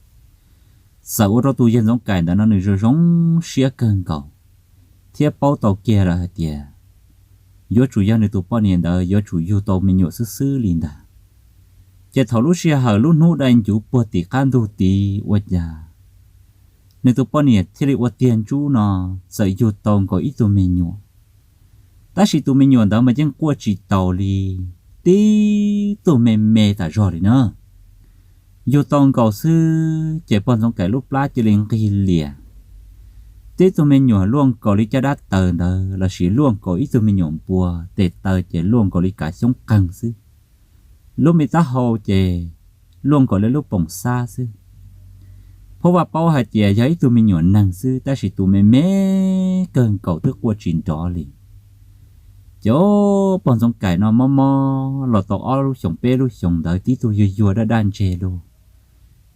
Txawm ua rau tus yawg Ntxoov Kaim ntawm no nws zoo zoo siab kawg nkaus, thiab paub tau kiag lawm hais tias yuav tsum yog nws tus poj niam ntawd yuav tsum yug tau me nyuam xwb xwb li ntag. Ces thaum lub sij hawm lub hnub dai ncuv puag tim qab ntug tid ua cas nws tus poj niam thiaj li ua tiag ntsub no txawm yug tau nkaus ib tug me nyuam. Tab sis tus me nyuam ntawd mas yeej quaj tsis taus li, tib tug me me tas zog li na. Yug tau nkaus xwb ces pog Ntxoov Kaim lub plab cia li nqig lias. Tib tug me nyuam luaj nkaus li caj dab taws ntawd lossis luaj nkaus ib tug me nyuam npua, tes taw ces luaj nkaus li kav xyoob qeeg xwb. Lub me taub hau ces luaj nkaus li lub poom xab xwb. Phab Vaj paub hais tias yog ib tug me nyuam neeg xwb tab sis tus me me kawg nkaus twb quaj tsis nrov li. Ces pog Ntxoov Kaim no mob mob los tau ob lub xyoos peb lub xyoos ntawd tib tug yuag yuag daj daj ntseg lug.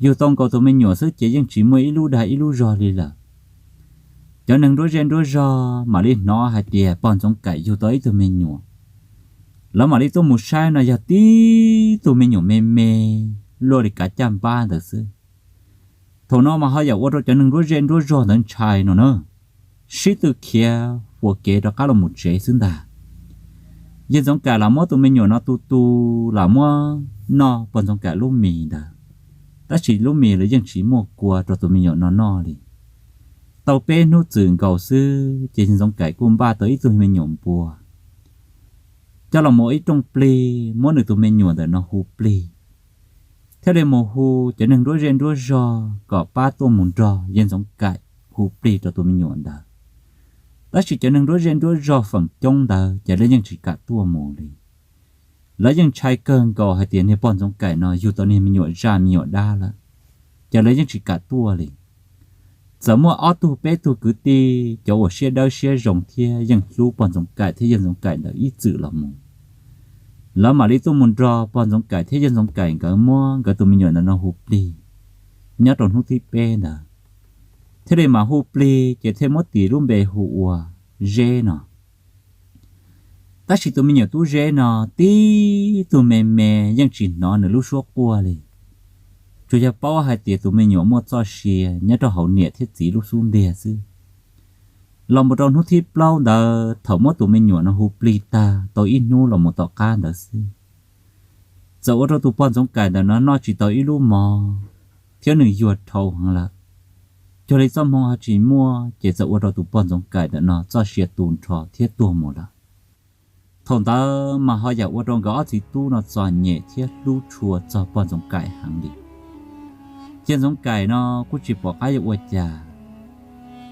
Yug tau nkaus tus me nyuam xwb ces yeej tsis muaj ib lub dag ib lub zog li lawm. Cov neeg nruab zej nruab zog mam li hnov hais tias pog Ntxoov Kaim yug tau ib tug me nyuam. Lawv mam li tuaj mus saib no yog tib tug me nyuam me me luaj li kav caj npab ntawd xwb. Thaum no mas ho yam ua rau cov neeg nruab zej nruab zog ntawd ntshai no na, sib tw khiav huas kev rov qab los mus tsev xwb ntag. Yawg Ntxoov Kaim lam muab tus me nyuam no tu tu, lam muab noj pog Ntxoov Kaim lub mis ntawd, tab sis lub mis los yeej tsis muaj kua rau tus me nyuam no noj li. Tau peb hnub txwm nkaus xwb ces yawg Ntxoov Kaim kuj npaj tau ib tug me nyuam npua coj los mus ib rooj plig, muab nws tus me nyuam ntawm no hu plig, thiaj li mus hu cov neeg nruab zej nruab zog kom pab tuaj mus nrog yawg Ntxoov Kaim hu plig rau tus me nyuam ntawd. Tab sis cov neeg nruab zej nruab zog feem coob ntawd ces lawv yeej tsis kam tuaj mus li. Lawv yeej ntshai kawg nkaus hais tias niag pog Ntxoov Kaim no yug tau niag me nyuam zaj me nyuam dab lawm, ces lawv yeej tsis kam tuaj li. Txawm muaj ob tug peb tug kwv tij cov uas siab dawb siab zoo thiab yeej hlub pog Ntxoov Kaim thiab yawg Ntxoov Kaim ntawd ib txwm los mus, lawv mam li tuaj mus nrog pog Ntxoov Kaim thiab yawg Ntxoov Kaim nkawd muab nkawd tus me nyuam ntawm no hu plig nyob rau hnub thib peb ntawd, thiaj li mam hu plig ces thiaj muab tis lub npe hu ua Zeb no. Tab sis tus me nyuam tub Zeb no tib tug me me yeej tsis hnov nws lub suab quaj li, tsuas yog paub hais tias tus me nyuam muaj txoj sia nyob rau hauv niam thiab txiv lub xub ntiag xwb. Los mus rau hnub thib plaub ntawd thaum muab tus me nyuam no hu plig tag tau ib hnub los mus tom qab ntawd xwb, txawm ua rau tus pog Ntxoov Kaim ntawm no noj tsis tau ib lub mov, thiab nws yuag dhau heev lawm. Cuag li txoj hmoo ho tsis muaj ces txawm ua rau tus pog Ntxoov Kaim ntawm no txoj sia tu nrho thiab tuag mus lawm. Thaum ntawd mas ho yam ua rau nkawd ob txiv tub no txom nyem thiab hlub tshua txog pog Ntxoov Kaim heev li. Yawg Ntxoov Kaim no kuj tsis pom qab yuav ua cas,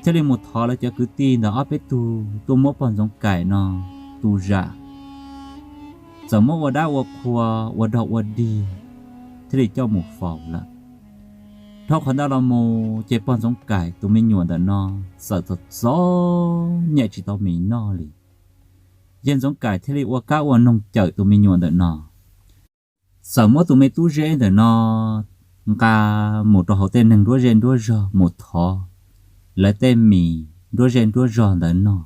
thiaj li mus thov lawv cov kwv tij ntawd ob peb tug tuaj muab pog Ntxoov Kaim no tu zam, txawm muab ua dab ua qhua, ua dog ua dig, thiaj li coj mus faus lawm. Dhau qhov ntawd los mus ces pog Ntxoov Kaim tus me nyuam ntawm no txawm txom txom nyem tsis tau mis noj li. Yawg Ntxoov Kaim thiaj li ua kab ua noog cawm tus me nyuam ntawm no, txawm muab tus me tub Zeb ntawm no nqa mus rau hauv tej neeg nruab zej nruab zog mus thov lawv tej mis nruab zej nruab zog ntawd noj.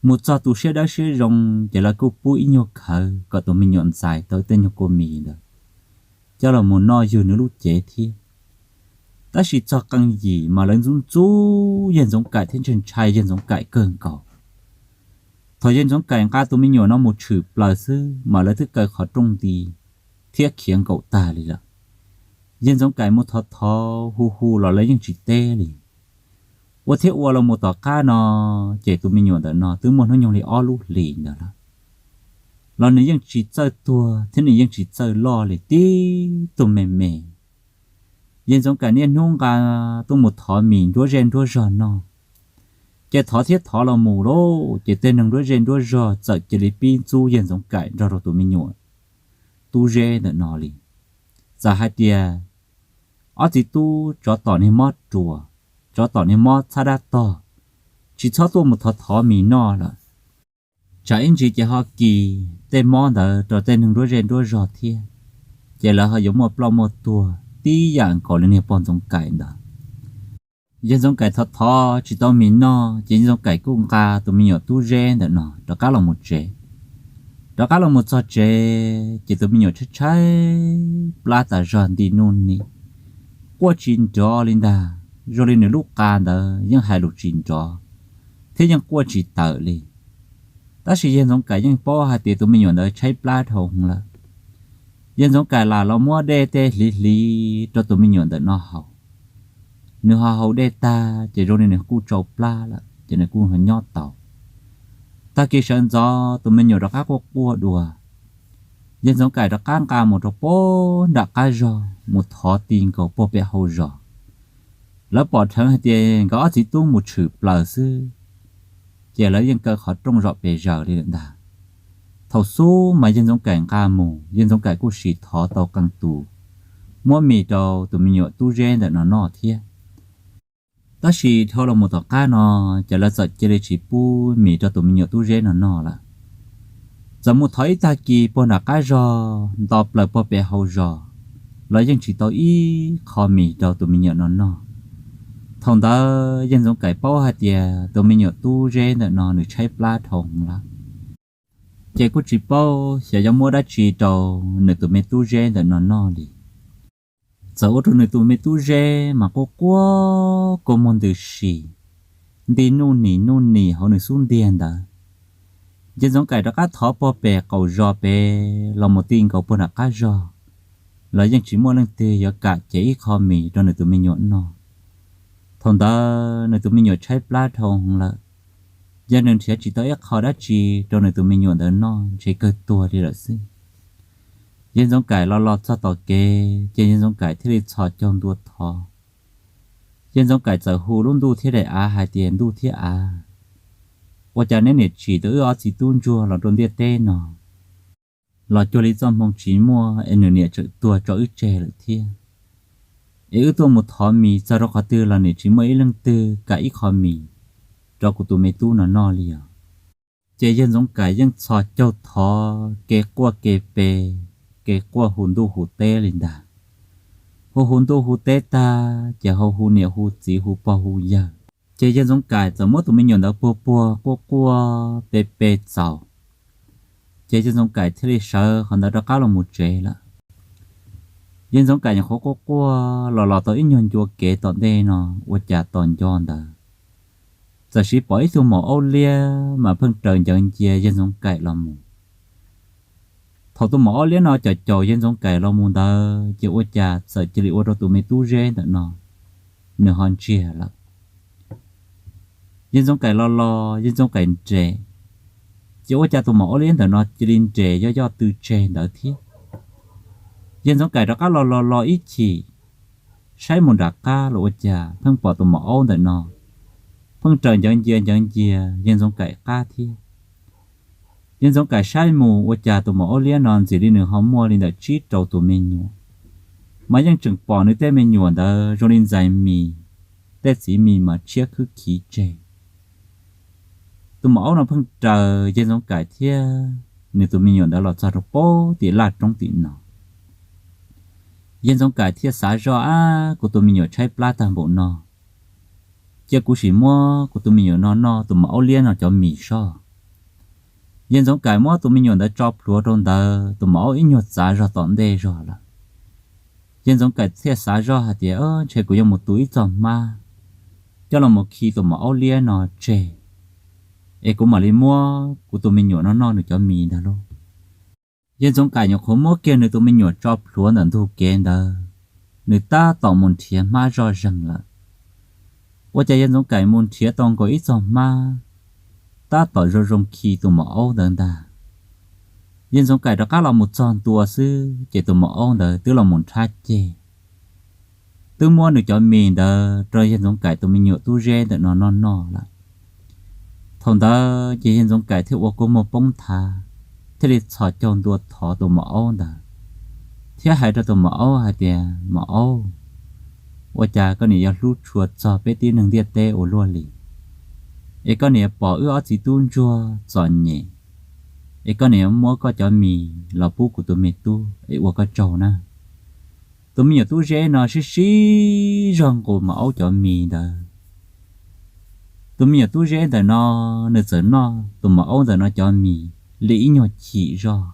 Mus txog tus siab dawb siab zoo ces lawv kuj pub ib nyuag khawv kom tus me nyuam ntxais tau tej nyuag kua mis ntawd coj los mus noj ywg nws lub cev thiab. Tab sis txog qee yim mas lawv ntxub ntxub yawg Ntxoov Kaim thiab ntshai ntshai yawg Ntxoov Kaim kawg nkaus. Thaum yawg Ntxoov Kaim nqa tus me nyuam no mus tshwm plaws xwb mas lawv twb kaw qhov rooj nti thiab khiav nkaum tag li lawm. Yawg Ntxoov Kaim mus thov thov hu hu los lawv yeej tsis teb li. Ua thiab ua los mus tom qab no ces tus me nyuam ntawm no twb muaj hnub nyoog li ob lub hlis ntawd lawm, los nws yeej tsis txawj tuag thiab nws yeej tsis txawj loj li, tib tug me me. Yawg Ntxoov Kaim niaj hnub nqa tuaj mus thov mis nruab zej nruab zog noj, ces thov thiab thov los mus lauj, ces tej neeg nruab zej nruab zog txawm cia li pib ntxub yawg Ntxoov Kaim nrog rau tus me nyuam tub Zeb ntawm no li. Txawm hais tias ob txiv tub tsov tom niag mob ruas, tsov tom niag mob txhab dab tog, tsis txhob tuaj mus thov thov mis noj lawm, tsam ib ntsis ces ho kis tej mob ntawd rau tej neeg nruab zej nruab zog thiab, ces lawv ho yuav muaj ploj muaj tuag tib yam nkaus li niag pog Ntxoov Kaim ntawd. Yawg Ntxoov Kaim thov thov tsis tau mis noj ces yawg Ntxoov Kaim kuj nqa tus me nyuam tub Zeb ntawm no rov qab los mus tsev. Rov qab los mus txog tsev ces tus me nyuam tshaib tshaib plab tas zog nti nuj ni, quaj tsis nrov li ntag, zoo li nws lub qa ntawd yeej hais lus tsis nrov thiab yeej quaj tsis tawm li. Tab sis yawg Ntxoov Kaim yeej paub hais tias tus me nyuam ntawd tshaib plab dhau lawm. Yawg Ntxoov Kaim lam los muab dej tej hliv hliv rau tus me nyuam ntawm no haus. Nws ho haus dej tag ces zoo li nws kuj tsau plab lawm ces nws kuj nyob tau. Tag kis sawv ntxov tus me nyuam rov qab quaj quaj dua, yawg Ntxoov Kaim rov qab nqa mus rau pem nram qab zog mus thov ti nkaus puag pem hau zos. Lawv pom dheev hais tias nkawd ob txiv tub mus tshwm plaws xwb, ces lawv yeej kaw qhov rooj zom pes zaws li lawm ntag. Thaum xub mas yawg Ntxoov Kaim nqa mus, yawg Ntxoov Kaim kuj sim thov tau qee tus muab mis rau tus me nyuam tub Zeb ntawm no noj thiab. Tab sis dhau los mus tom qab no, ces lawv txawm cia li tsis pub mis rau tus me nyuam tub Zeb no noj lawm. Txawm mus thov ib tag kis puag nram qab zog nto plaws puag pem hau zos los yeej tsis tau ib qho mis rau tus me nyuam no noj. Thaum ntawd yawg Ntxoov Kaim paub hais tias tus me nyuam tub Zeb ntawm no nws tshaib plab dhau lawm, ces kuj tsis paub xyov yuav muab dab tsi rau nws tus me tub Zeb ntawm no noj li. Txawm ua rau nws tus me tub Zeb mas quaj quaj kua muag ntws si, nti nuj nim nuj nim hauv nws xub ntiag ntawd. Yawg Ntxoov Kaim rov qab thov puag pem qaum zos pem los mus ti nkaus puag nram qab zog los yeej tsis muaj leej twg yuav kam cev ib qho mis rau nws tus me nyuam noj. Thaum ntawd nws tus me nyuam tshaib plab dhau lawm, yog nws nrhiav tsis tau ib qho dab tsi rau nws tus me nyuam ntawd noj ntshe kawg tuag li lawm xwb. Yawg Ntxoov Kaim los los txog tom kev ces yawg Ntxoov Kaim thiaj li txhos caug ntua thov. Yawg Ntxoov Kaim txawm hu lub ntuj thiab daim av hais tias, Ntuj thiab av, ua cas neb niam tsim tau wb ob txiv tub ntsuag los rau ntiaj teb no? los cuag li txoj hmoo tsis muaj es nws niam tseem tuag tso wb tseg lawm thiab. Es wb tuaj mus thov mis txog rau qhov twg los niam tsis muaj ib leej twg kam ib qho mis rau kuv tus me tub no noj li os. Ces yawg Ntxoov Kaim yeej txhos caug thov kev quaj kev pe, kev quaj hu ntuj hu teb li ntag. Hu hu ntuj hu teb tag ces hu hu niam hu txiv hu pog hu yawg. Ces yawg Ntxoov Kaim txawm muab tus me nyuam ntawd puag puag quaj quaj pe pe txaus. Ces yawg Ntxoov Kaim thiaj li sawv qhov ntawd rov qab los mus tsev lawm. Yawg Ntxoov Kaim nyuam qhuav quaj quaj los los tau ib nyuag ncua kev tom ntej no, ua cas tos nco ntawd txawm sis pom ib tug maum aub liab mas pheej raws ncaws ncia yawg Ntxoov Kaim los mus. Thaum tus maum aub liab no caum caum yawg Ntxoov Kaim los mus ntawd ces ua cas txawm cia li ua rau tus me tub zeb ntawm no nws ho ntsiag lawm. Yawg Ntxoov Kaim los los yawg Ntxoov Kaim nres, ces ua cas tus maum aub liab ntawm no cia li nres yoj yoj tw tseg ntawd thiab. Yawg Ntxoov Kaim rov qab los los los ib chim, saib mus nram qab los ua cas pheej pom tus maum aub ntawm no pheej raws ncaws ncia ncaws ncia yawg Ntxoov Kaim qab thiab. Yawg Ntxoov Kaim saib mus ua cas tus maum aub liab no ntxim li nws ho muaj li ntawm tsib rau tus me nyuam, mas yeej tseem pom nws tej me nyuam ntawd zoo li ntxais mis, tej txiv mis mas tshiab khwb khiv tseg. Tus maum aub no pheej raws yawg Ntxoov Kaim thiab nws tus me nyuam ntawd los txog rau pem tim laj roob tim no. Yawg Ntxoov Kaim thiaj xav zoj, ab, kuv tus me nyuam tshaib plab tag npaum no, cia kuv sim muab kuv tus me nyuam no noj tus maum aub liab no cov mis soj. Yawg Ntxoov Kaim muab tus me nyuam ntawd tso plhuav rau ntawd, tus maum aub ib nyuag txav zog tom ntej zog lawm. Yawg Ntxoov Kaim thiaj xav zoj hais tias, ntshe kuv yuav mus tu ib txoj hmab coj los mus khi tus maum aub liab no tseg, es kuv mam li muab kuv tus me nyuam no noj nws cov mis ntag lauj. Yawg Ntxoov Kaim nyuam qhuav muab kiag nws tus me nyuam tso plhuav ntawm ntug kev ntawd, nws tab tom mus nrhiav hmab zoj zeeg lawm. Ua cas Yawg Ntxoov Kaim mus nrhiav tau nkaus ib txoj hmab tab tom zoo zoo khi tus maum aub ntawd ntag. Yawg Ntxoov Kaim rov qab los mus txog ntua xwb ces tus maum aub ntawd twb los mus nrhab ceg, twb muab nws cov mis ntawd rau Yawg Ntxoov Kaim tus me nyuam tub zeb ntawm no noj noj lawm. Thaum ntawd ces Yawg Ntxoov Kaim thiaj ua kua muag poob nthav, thiaj li txhos caug ntua thov tus maum aub ntawd, thiab hais rau tus maum aub hais tias, maum aub, ua cas koj niam yuav hlub tshua txog peb tib neeg ntiaj teb ua luaj li, es koj niam pom wb ob txiv tub ntsuag txom nyem, es koj niam muab koj cov mis los pub kuv tus me tub es ua koj tsaug na. Tus me nyuam tub zeb no sib sib zog nqus maum aub cov mis ntawd. Tus me nyuam tub zeb ntawm no, nws txawm noj tus maum aub ntawm no cov mis li ib nyuag chim zog,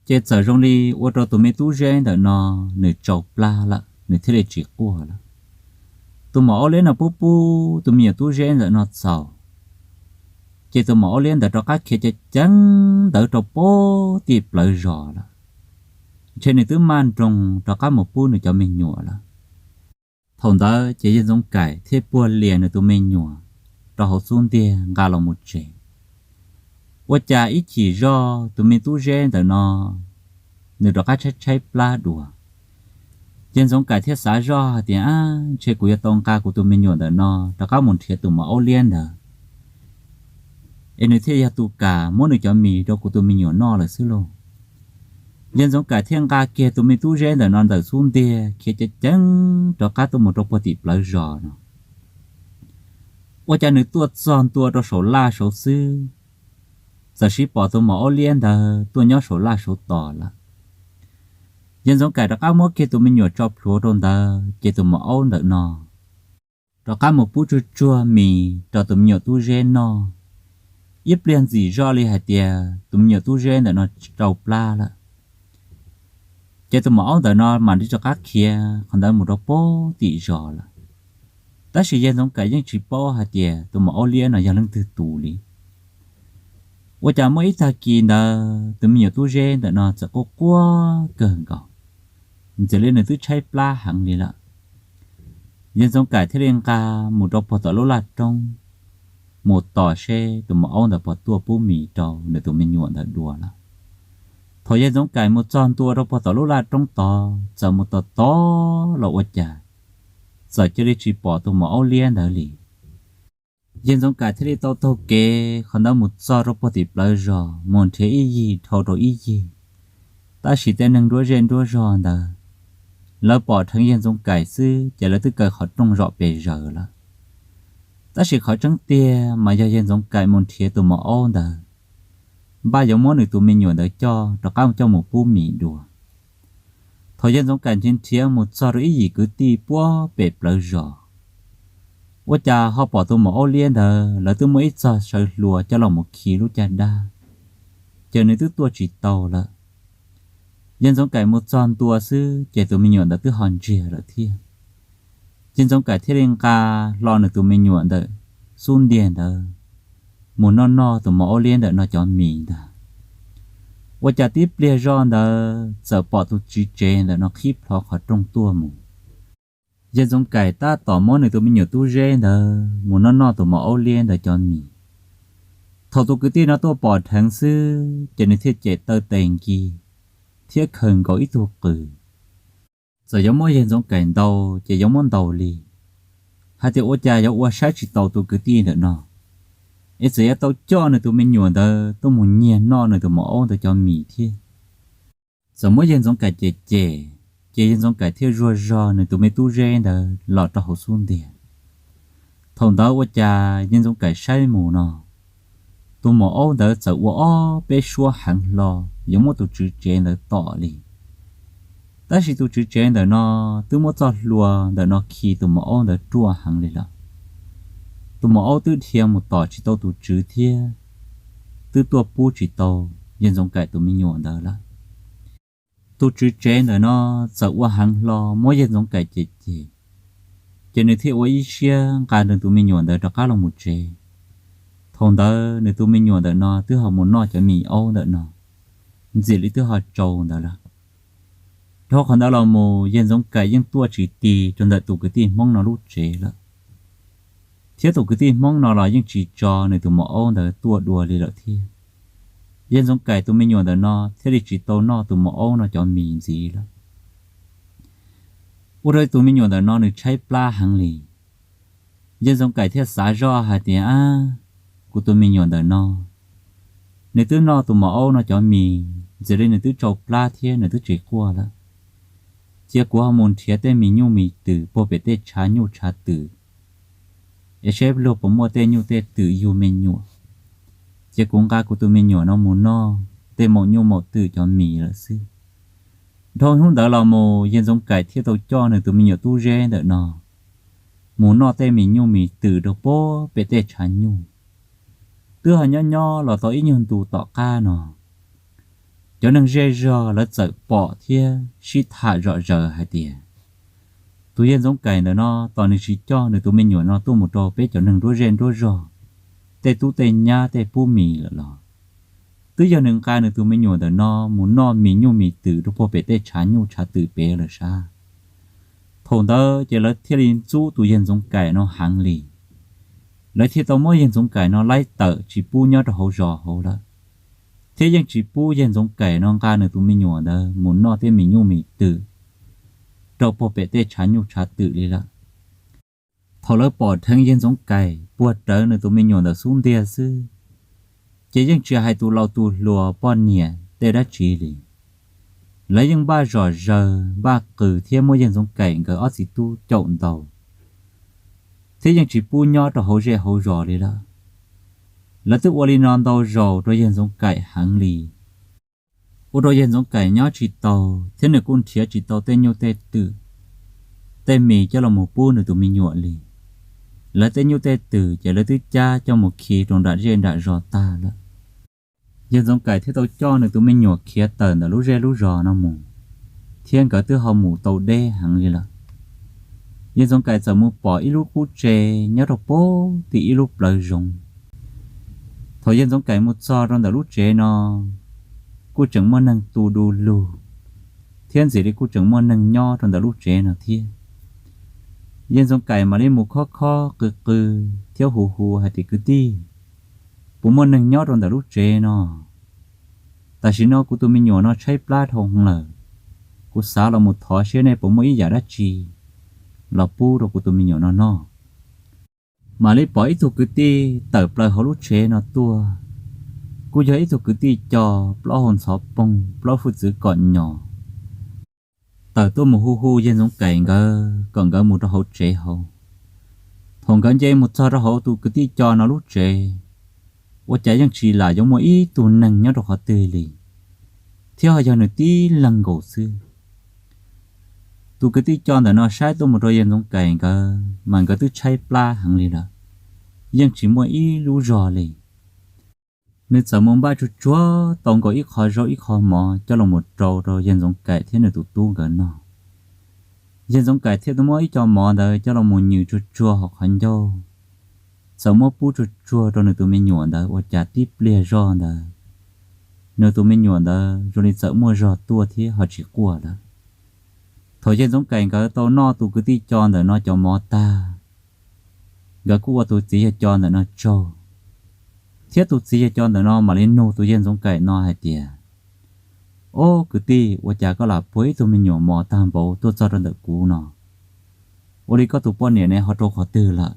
ces txawm zoo li ua rau tus me tub zeb ntawm no nws tsau plab lawm, nws thiaj li tsis quaj lawm. Tus maum aub liab no pub pub tus me nyuam tub zeb ntawm no txaus, ces tus maum aub liab ntawd rov qab khiav ceev ceev ntawd rau pem tim plawv zos lawm, ntshe nws twb maj nroos rov qab mus pub nws cov me nyuam lawm. Thaum ntawd ces Yawg Ntxoov Kaim thiaj puag lias nws tus me nyuam rau hauv xub ntiag nqa los mus tsev. Ua cas ib chim zoj tus me tub zeb ntawm no nws rov qab tshaib tshaib plab dua. Yawg Ntxoov Kaim thiaj xav zoj hais tias, ab, ntshe kuv yuav tau nqa kuv tus me nyuam ntawm no rov qab mus nrhiav tus maum aub liab ntawd, es nws thiaj yog tus kam muab nws cov mis rau kuv tus me nyuam noj lawm xwb lauj. Yawg Ntxoov Kaim thiaj nqa kiag tus me tub zeb ntawm no ntawm xub ntiag khiav ceev ceev rov qab tuaj mus rau puag tim plawv zos no. Ua cas nws tuaj txog ntua rau saum laj saud xwb, txawm sib pom tus maum aub liab ntawd tuaj nyob saum laj saud tos lawm. Yawg Ntxoov Kaim rov qab muab kiag tus me nyuam tso plhuav rau ntawd ces tus maum aub ntawm no rov qab mus pub tsuag tsuag mis rau tus me nyuam tub zeb noj. Ib pliag ntxim zoj li hais tias tus me nyuam tub zeb ntawm no rau plab lawm, ces tus maum aub ntawm no mam li rov qab khiav qhov ntawd mus rau puag tim zos lawm. Tab sis Yawg Ntxoov Kaim yeej tsis paub hais tias tus maum aub liab no yog leej twg tus li. Ua cas muaj ib tag kis ntawd tus me nyuam tub zeb ntawm no txawm quaj quaj kawg nkaus, ntxim li nws twb tshaib plab heev li lawm. Yawg Ntxoov Kaim thiaj li nqa mus rau puag tom lub laj roob, mus tos seb tus maum aub ntawd puas tuaj pub mis rau nws tus me nyuam ntawd dua lawm. Thaum Yawg Ntxoov Kaim mus txog ntua rau puag tom lub laj roob tod, txawm mus tos tos los ua cas txawm cia li tsis pom tus maum aub liab ntawd li. Yawg Ntxoov Kaim thiaj li tau taug kev qhov ntawd mus txog rau puag tim plawv zos mus nrhiav ib yig dhau rau ib yig, Tab sis tej neeg nruab zej nruab zog ntawd, lawv pom dheev Yawg Ntxoov Kaim xwb ces lawv twb kaw qhov rooj zom pes zaws lawm. Tab sis qhov tseeb tiag mas yog Yawg Ntxoov Kaim mus nrhiav tus maum aub ntawd, npaj yuav muab nws tus me nyuam ntawd coj rov qab coj mus pub mis dua. Thaum Yawg Ntxoov Kaim nrhiav nrhiav mus txog rau ib yim kwv tij puag pem plawv zos, ua cas ho pom tus maum aub liab ntawd lawv twb muab ib txog saw hlua coj los mus khi lub caj dab, ces nws twb tuaj tsis tau lawm. Yawg Ntxoov Kaim mus txog ntua xwb ces tus me nyuam ntawd twb ho ntsiag lawm thiab. Yawg Ntxoov Kaim thiaj li nqa hlo nws tus me nyuam ntawm xub ntiag ntawd mus noj noj tus maum aub liab ntawm no cov mis ntag. Ua cas tib pliag zoj ntawd txawm pom tus tswv tsev ntawm no qhib plho qhov rooj tuaj mus. Yawg Ntxoov Kaim tab tom muab nws tus me nyuam tub zeb ntawd mus noj noj tus maum aub liab ntawd cov mis. Thaum tus kwv tij no tuaj pom dheev xwb ces nws thiaj cem taw tes nkis thiab khaws nkaus ib tug qws. Txawm yuav muab Yawg Ntxoov Kaim ntaus ces yuav muab ntaus li, hais tias ua cas yuav ua saib tsis taus tus kwv tij ntawm no, es txawm yuav tau coj nws tus me nyuam ntawd tuaj mus nyiag noj nws tus maum aub ntawd cov mis thiab. Txawm muab Yawg Ntxoov Kaim cem cem, ces Yawg Ntxoov Kaim thiaj zuag zog nws tus me tub zeb ntawd los rau hauv xub ntiag. Thaum ntawd ua cas Yawg Ntxoov Kaim saib mus no, tus maum aub ntawd txawm ua ob peb suab heev hlo yuav muab tus tswv tsev ntawd tom li. Tab sis tus tswv tsev ntawm no twb muab txoj hlua ntawm no khi tus maum aub ntawd ruaj heev li lawm. Tus maum aub twb dhia mus tom tsis tau tus tswv thiab twb tuaj pub tsis tau Yawg Ntxoov Kaim tus me nyuam ntawd lawm. Tus tswv tsev ntawm no txawm ua heev hlo muab Yawg Ntxoov Kaim cem cem, ces nws thiaj ua ib siab nqa nws tus me nyuam ntawd rov qab los mus tsev. Thaum ntawd nws tus me nyuam ntawm no twb ho mus noj cov mis aub ntawm no, ntxim li twb ho tsau ntawd lawm. Dhau qhov ntawd los mus Yawg Ntxoov Kaim yeej tuaj tsis ti rau ntawm tus kwv tij Hmoob no lub tsev lawm, thiab tus kwv tij Hmoob no los yeej tsis tso nws tus maum aub ntawd tuaj dua li lawm thiab. Yawg Ntxoov Kaim tus me nyuam ntawm no thiaj li tsis tau noj tus maum aub no cov mis ntxiv lawm. Ua rau tus me nyuam ntawm no nws tshaib plab heev li. Yawg Ntxoov Kaim thiaj xav zoj hais tias, Ab, kuv tus me nyuam ntawm no, nws twb noj tus maum aub no cov mis ntxim li nws twb tsau plab thiab nws twb tsis quaj lawm. Cia kuv ho mus nrhiav tej mis nyuj mis twm puag pem tej tshav nyuj tshav twm, es saib luag puas muaj tej nyuj tej twm yug me nyuam, ces kuv nqa kuv tus me nyuam no mus noj tej maum nyuj maum twm cov mis lawm xwb. Dhau hnub ntawd los mus Yawg Ntxoov Kaim thiaj tau coj nws tus me nyuam tub zeb ntawm no mus noj tej mis nyuj mis twm rau puag pem tej tshav nyuj. Twb ho nyob nyob los tau ib nyuag ntu tom qab no, cov neeg zej zog lawv txawm pom thiab sib tham zom zaws hais tias, tus Yawg Ntxoov Kaim ntawm no tos nws tsis coj nws tus me nyuam no tuaj mus rau peb cov neeg nruab zej nruab zog, tej tub tej nyab tej pub mis lawm los, twb yog nws nqa nws tus me nyuam ntawm no mus noj mis nyuj mis twm rau puag pem tej tshav nyuj tshav twm pem lawm sab. Thaum ntawd ces lawv thiaj li ntxub tus Yawg Ntxoov Kaim no heev li. Lawv thiaj tau muab Yawg Ntxoov Kaim no laib tawm tsis pub nyob rau hauv zos hauv lawm, thiab yeej tsis pub Yawg Ntxoov Kaim no nqa nws tus me nyuam ntawd mus noj tej mis nyuj mis twm rau puag pem tej tshav nyuj tshav twm li lawm. Thaum lawv pom dheev Yawg Ntxoov Kaim puag rawv nws tus me nyuam ntawm xub ntiag xwb, ces yeej tsis hais tus laus tus hluas poj niam tej dab tsi li. Lawv yeej npaj zom zaws npaj qws thiab muab Yawg Ntxoov Kaim nkawd ob txiv tub caum ntaus, thiab yeej tsis pub nyob rau hauv zej hauv zos li lawm. Lawv twb ua li no ntau zaus rau Yawg Ntxoov Kaim heev li, ua rau Yawg Ntxoov Kaim nyob tsis tau, thiab nws kuj nrhiav tsis tau tej nyuj tej twm, tej mis coj los mus pub nws tus me nyuam li. Lawv tej nyuj tej twm ces lawv twb cab coj mus khi rau nram zej nram zos tag lawm. Yawg Ntxoov Kaim thiaj tau coj nws tus me nyuam khiav tawm ntawm lub zej lub zos no mus, thiab nkawd twb ho mus tau deb heev li lawm. Yawg Ntxoov Kaim txawm mus pom ib lub qub tsev nyob rau puag tim ib lub plawv zoov. Thaum Yawg Ntxoov Kaim mus txog rau ntawm lub tsev no, kuj tseem muaj neeg tu du lug, thiab ntxim li kuj tseem muaj neeg nyob rau ntawm lub tsev no thiab. Yawg Ntxoov Kaim mam li mus khob khob qw qw thiab hu hu hais tias, Kwv tij, puas muaj neeg nyob rau ntawm lub tsev no? Tam sim no kuv tus me nyuam no tshaib plab dhau lawm, kuv xav los mus thov seb nej puas muaj ib yam dab tsi los pub rau kuv tus me nyuam no noj. Mam li pom ib tug kwv tij tawm plaws hauv lub tsev no tuaj, Kuj yog ib tug kwv tij co plaub hau ntxhov poog plaub hwj txwv kom nyos tawm tuaj mus hu hu Yawg Ntxoov Kaim nkawd kom nkawd mus rau hauv tsev hauv. Thaum nkawd nce mus txog rau hauv tus kwv tij co no lub tsev, ua cas yeej tsis lam yuav muaj ib tug neeg nyob rau qhov twg li, thiab ho yog nws tib leeg nkaus xwb. Tus kwv tij co ntawm no saib tuaj mus rau Yawg Ntxoov Kaim nkawd mas nkawd twb tshaib plab heev li lawm, yeej tsis muaj ib lub zog li. Nws txawm mus npaj tsuag tsuag tau nkaus ib qho zaub ib qho mov coj los mus rau rau Yawg Ntxoov Kaim thiab nws tus tub nkawd noj. Yawg Ntxoov Kaim thiaj tau muab ib co mov ntawd coj los mus nyws tsuag tsuag hauv qhov ncauj, txawm muab pub tsuag tsuag rau nws tus me nyuam ntawd, ua cas tib pliag zog ntawd nws tus me nyuam ntawd zoo li txawm muaj zog tuaj thiab ho tsis quaj lawm. Thaum Yawg Ntxoov Kaim nkawd tau noj tus kwv tij co ntawm no cov mov tag, nkawd kuj ua tus txiv yawg co ntawm no tsaug, thiab tus txiv yawg co ntawm no mam li nug tus Yawg Ntxoov Kaim no hais tias, Ob kwv tij, ua cas koj lam puag ib tug me nyuam mos tag npaum tuaj txog rau ntawm kuv no? Ua li koj tus poj niam ne ho rau qhov twg lawm?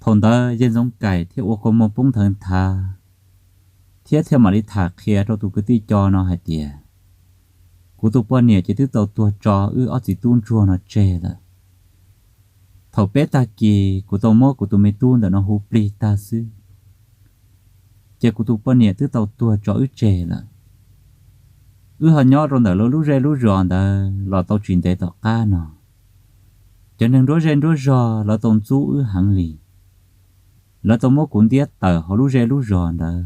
Thaum ntawd Yawg Ntxoov Kaim thiaj ua kua muag poob nthawv nthav, thiab thiaj mam li tham qhia rau tus kwv tij co no hais tias, Kuv tus poj niam ces twb tau tuag tso wb ob txiv tub ntsuag no tseg lawm. Thaum peb tag kis kuv tau muab kuv tus me tub ntawm no hu plig tag xwb, ces kuv tus poj niam twb tau tuag tso wb tseg lawm. Wb ho nyob rau ntawm lawv lub zej lub zos ntawd los tau tsis ntev tom qab no, cov neeg nruab zej nruab zog lawv tau ntxub wb heev li. Lawv tau muab kuv ntiab tawm hauv lub zej lub zos ntawd,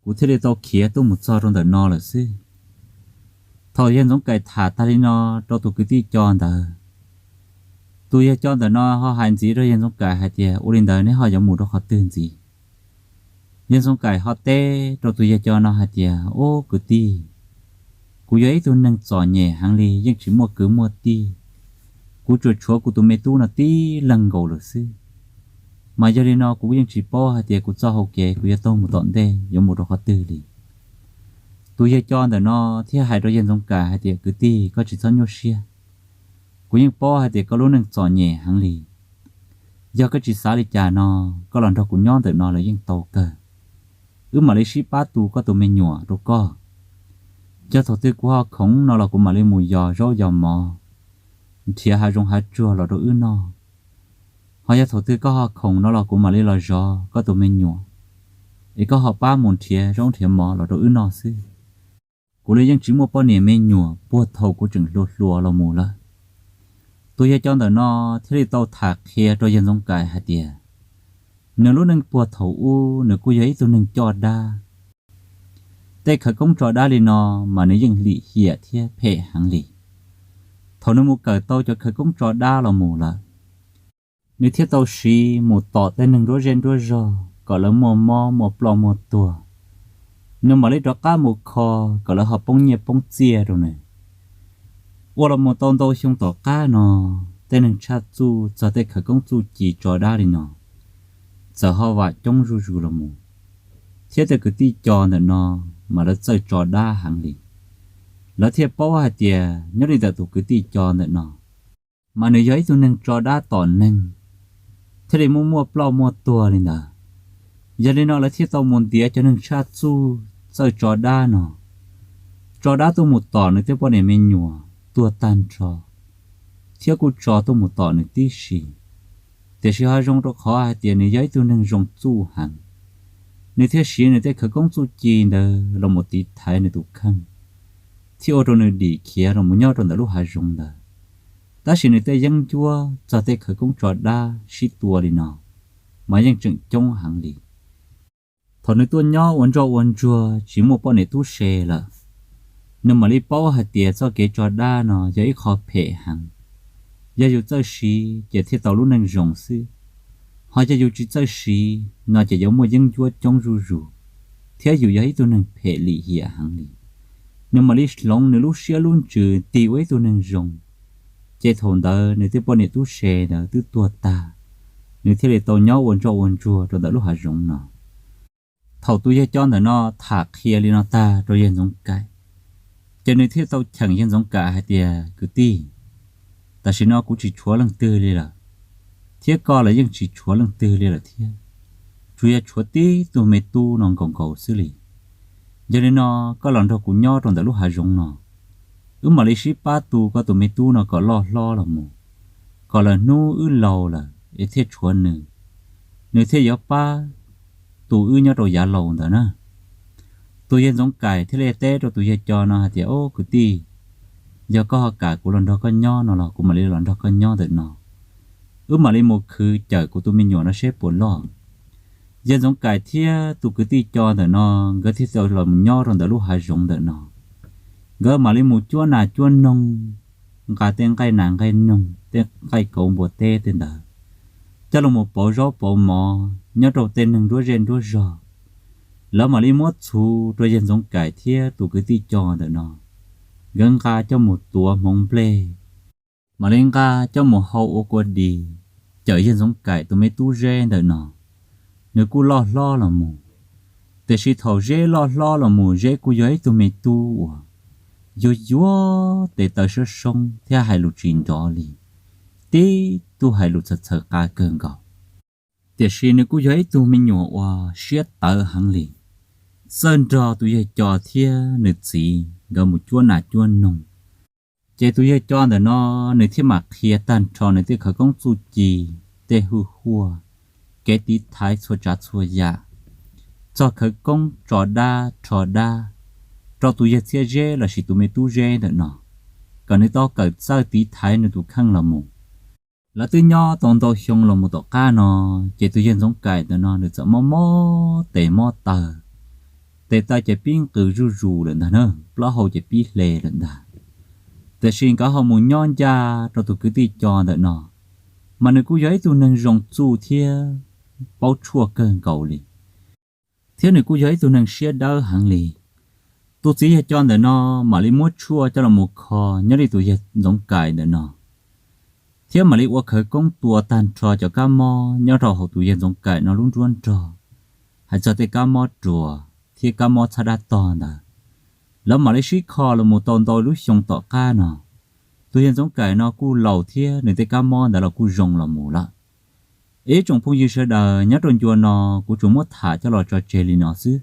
kuv thiaj li tau khiav tuaj mus txog rau ntawm no lawm xwb. Thaum Yawg Ntxoov Kaim tham tag li no rau tus kwv tij co ntawd, tus yawg co ntawm no ho hais ntxiv rau Yawg Ntxoov Kaim hais tias, Ua li ntawd neb ho yuav mus rau qhov twg ntxiv? Yawg Ntxoov Kaim ho teb rau tus yawg co no hais tias, Ob kwv tij, kuv yog ib tug neeg txom nyem heev li, yeej tsis muaj kwv muaj tij. Kuv tsuas tshuav kuv tus me tub no tib leeg nkaus lawm xwb. Mas yog li no kuv yeej tsis paub hais tias kuv txoj hau kev kuv yuav taug mus tom ntej yuav mus rau qhov twg li. Tus yawg co ntawm no thiaj hais rau Yawg Ntxoov Kaim hais tias, Kwv tij, koj tsis txhob nyuaj siab. Kuv yeej paub hais tias koj lub neej txom nyem heev li. Yog koj tsis xav li cas no, koj los nrog kuv nyob ntawm no los yeej tau kawg. Wb mam li sib pab tu koj tus me nyuam rau koj. Yog thaum twg kuv ho khoom no los kuv mam li mus yos zaub yos mov, nrhiav hav zoov hav tsuag los rau wb noj. Ho yog thaum twg koj ho khoom no los kuv mam li los zov koj tus me nyuam, es koj ho pab mus nrhiav zaub nrhiav mov los rau wb noj xwb. Kuv li yeej tsis muaj poj niam me nyuam puag thaum kuv tseem hluas hluas los mus lawm. Tus yawg co ntawm no thiaj li tau tham qhia rau Yawg Ntxoov Kaim hais tias, nws lub neej puag thaum ub nws kuj yog ib tug neeg coj dab. Tej khawv koob tso dab li no mas nws yeej lim hiam thiab phem heev li. Thaum nws mus kawm tau cov khawv koob tso dab los mus lawm, nws thiaj tau siv mus tom tej neeg nruab zej nruab zog kom lawv muaj mob muaj ploj muaj tuag. Nws mam li rov qab mus kho kom lawv ho poob nyiaj poob txiaj rau nws. Ua los mus tau ntau xyoo tom qab no, tej neeg tshaj txuj txog tej khawv koob txuj ci tso dab li no txawm ho vam coob zuj zus los mus, thiab tej kwv tij co ntawm no mas lawv txawj tso dab heev li. Lawv thiaj paub hais tias nyob li ntawm tus kwv tij co ntawm no mas nws yog ib tug neeg tso dab tom neeg, thiaj li muaj muaj ploj muaj tuag li ntawd. Yog li no lawv thiaj tau mus ntiav cov neeg tshaj txuj txawj tso dab no, tso dab tuaj mus tom nws tej poj niam me nyuam tuag tag nrho, thiab kuj tso tuaj mus tom nws tib si. Tiam sis ho zoo rau qhov hais tias nws yog ib tug neeg zoo txuj heev, nws thiaj siv nws tej khawv koob txuj ci ntawd los mus tiv thaiv nws tus kheej, thiab ua rau nws dim khiav los mus nyob rau ntawm lub hav zoov ntawd. Tab sis nws tej yeeb ncuab txog tej khawv koob tso dab sib tua li no mas yeej tseem coob heev li. Thaum nws tuaj nyob ua ntsoj ua ntsuag tsis muaj poj niam tub se lawm, nws mam li paub hais tias txoj kev tso dab no yog ib qho phem heev. Yog yus txawj siv ces thiaj tau lub neej zoo xwb, ho yog yus tsis txawj siv no ces yuav muaj yeeb ncuab coob zuj zus, thiab yus yog ib tug neeg phem lim hiam heev li. Nws mam li hloov nws lub siab lub ntsws tig ua ib tug neeg zoo, ces thaum ntawd nws tej poj niam tub se ntawd twb tuag tag, nws thiaj li tau nyob ua ntsoj ua ntsuag rau ntawm lub hav zoov no. Thaum tus yawg co ntawm no tham qhia li no tag rau yawg Ntxoov Kaim, ces nws thiaj tau cheem yawg Ntxoov Kaim hais tias, Kwv tij, tam sim no kuv tsis tshuav leej twg li lawm, thiab koj los yeej tsis tshuav leej twg li lawm thiab. tsuas yog tshuav tib tug me tub no nkaus nkaus xwb li. Yog li no, koj los nrog kuv nyob rau ntawm lub hav zoov no, wb mam li sib pab tu koj tus me tub no kom loj hlob los mus, kom lawm hnub wb laus lawm es thiaj tshuav nws, nws thiaj yuav pab tu wb nyob rau yav laus ntawd na. Tus yawg Ntxoov Kaim thiaj li teb rau tus yawg Co no hais tias, Au kwv tij, yog koj ho kam kuv los nrog koj nyob no los kuv mam li los nrog koj nyob ntawm no. Wb mam li mus khwv cawm kuv tus me nyuam no seb puas loj. Yawg Ntxoov Kaim thiab tus kwv tij Co ntawm no, nkawd thiaj tau los mus nyob rau ntawm lub hav zoov ntawm no. Nkawd mam li mus cuab nas cuab noog, nqa tej nqaij nas nqaij noog, tej nqaij kauv npua teb tej ntawd, coj los mus pauv zaub pauv mov nyob rau tej neeg nruab zej nruab zog. Lawv mam li muab txhuv rau yawg Ntxoov Kaim thiab tus kwv tij Co ntawm no, nkawd nqa coj mus tuav hmoov nplej, mam li nqa coj mus hau ua kua dis, cawm yawg Ntxoov Kaim tus me tub Zeb ntawm no, nws kuj loj hlob los mus. Tiam sis thaum Zeb loj hlob los mus, Zeb kuj yog ib tug me tub uas yuag yuag, tes taw sab soob thiab hais lus tsis nrov li, tib tug hais lus txhawv txhawv qa kawg nkaus. Tiam sis nws kuj yog ib tug me nyuam uas siab tawv heev li, txawj nrog tus yawg Co thiab nws txiv nkawd mus cuab nas cuab noog. Ces tus yawg Co ntawm no, nws thiaj mam qhia tag nrho nws tej khawv koob txuj ci, tej hwj huaj, kev tiv thaiv txhua tsav txhua yam, txog khawv koob tso dab rho dab rau tus yawg Txhiaj Zeb lossis tus me tub Zeb ntawm no, kom nws tau kawm txawj tiv thaiv nws tus kheej los mus. Lawv twb nyob tau ntau xyoo los mus tom qab no, ces tus yawg Ntxoov Kaim ntawm no nws txawm mob mob tes mob taw, tes taw ces pib nqws zuj zus lawm ntag na, plaub hau ces pib hle lawm ntag. Tiam sis nkawd ho mus nyob ncaj rau tus kwv tij Co ntawm no, mas nws kuj yog ib tug neeg zoo txuj thiab paub tshuaj kawg nkaus li, thiab nws kuj yog ib tug neeg siab dawb heev li. Tus txiv yawg Co ntawm no mam li muab tshuaj coj los mus kho nyob li tus yawg Ntxoov Kaim ntawm no, thiab mam li ua khawv koob tua tag nrho cov kab mob nyob rau hauv tus yawg Ntxoov Kaim no lub nruab nrog, hais txog tej kab mob ruas thiab kab mob txhab dab tog ntawd. Lawv mam li sib kho los mus tau ntau lub xyoo tom qab no, tus yawg Ntxoov Kaim no kuj laus thiab nws tej kab mob ntawd los kuj zoo los mus lawm. Ib tsoom phooj ywg sawv daws, nyob rau ncua no kuv tsuas muab tham coj los tso tseg li no xwb.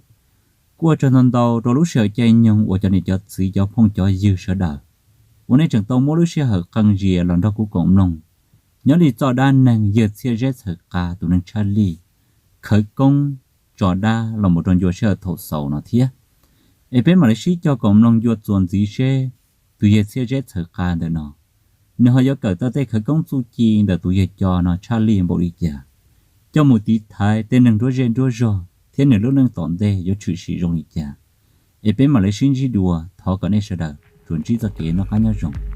Kuj ua tsaug ntau ntau rau lub sij hawm caij nyoog uas cov niam cov txiv cov phooj cov ywg sawv daws uas nej tseem tau muab lub sij hawm qee zias los nrog kuv koom mloog nyob li txoj dab neeg yawg Txhiaj Zeb txhawv qa tus neeg tshaj lij khawv koob tso dab los mus rau ncua sij hawm thaum xaus no thiab. Es peb mam li sib cog koom mloog ncua txuas ntxiv seb tus yawg Txhiaj Zeb txhawv qa ntawm no, nws ho yuav kawm tau tej khawv koob txuj ci ntawm tus yawg Co no tshaj lij npaum li cas, coj mus tiv thaiv tej neeg nruab zej nruab zog thiab nws lub neej tom ntej yuav tshwm sim zoo li cas. Es peb mam li sib ntsib dua, thov kom nej sawv daws tsuas ntsib txoj kev noj qab nyob zoo.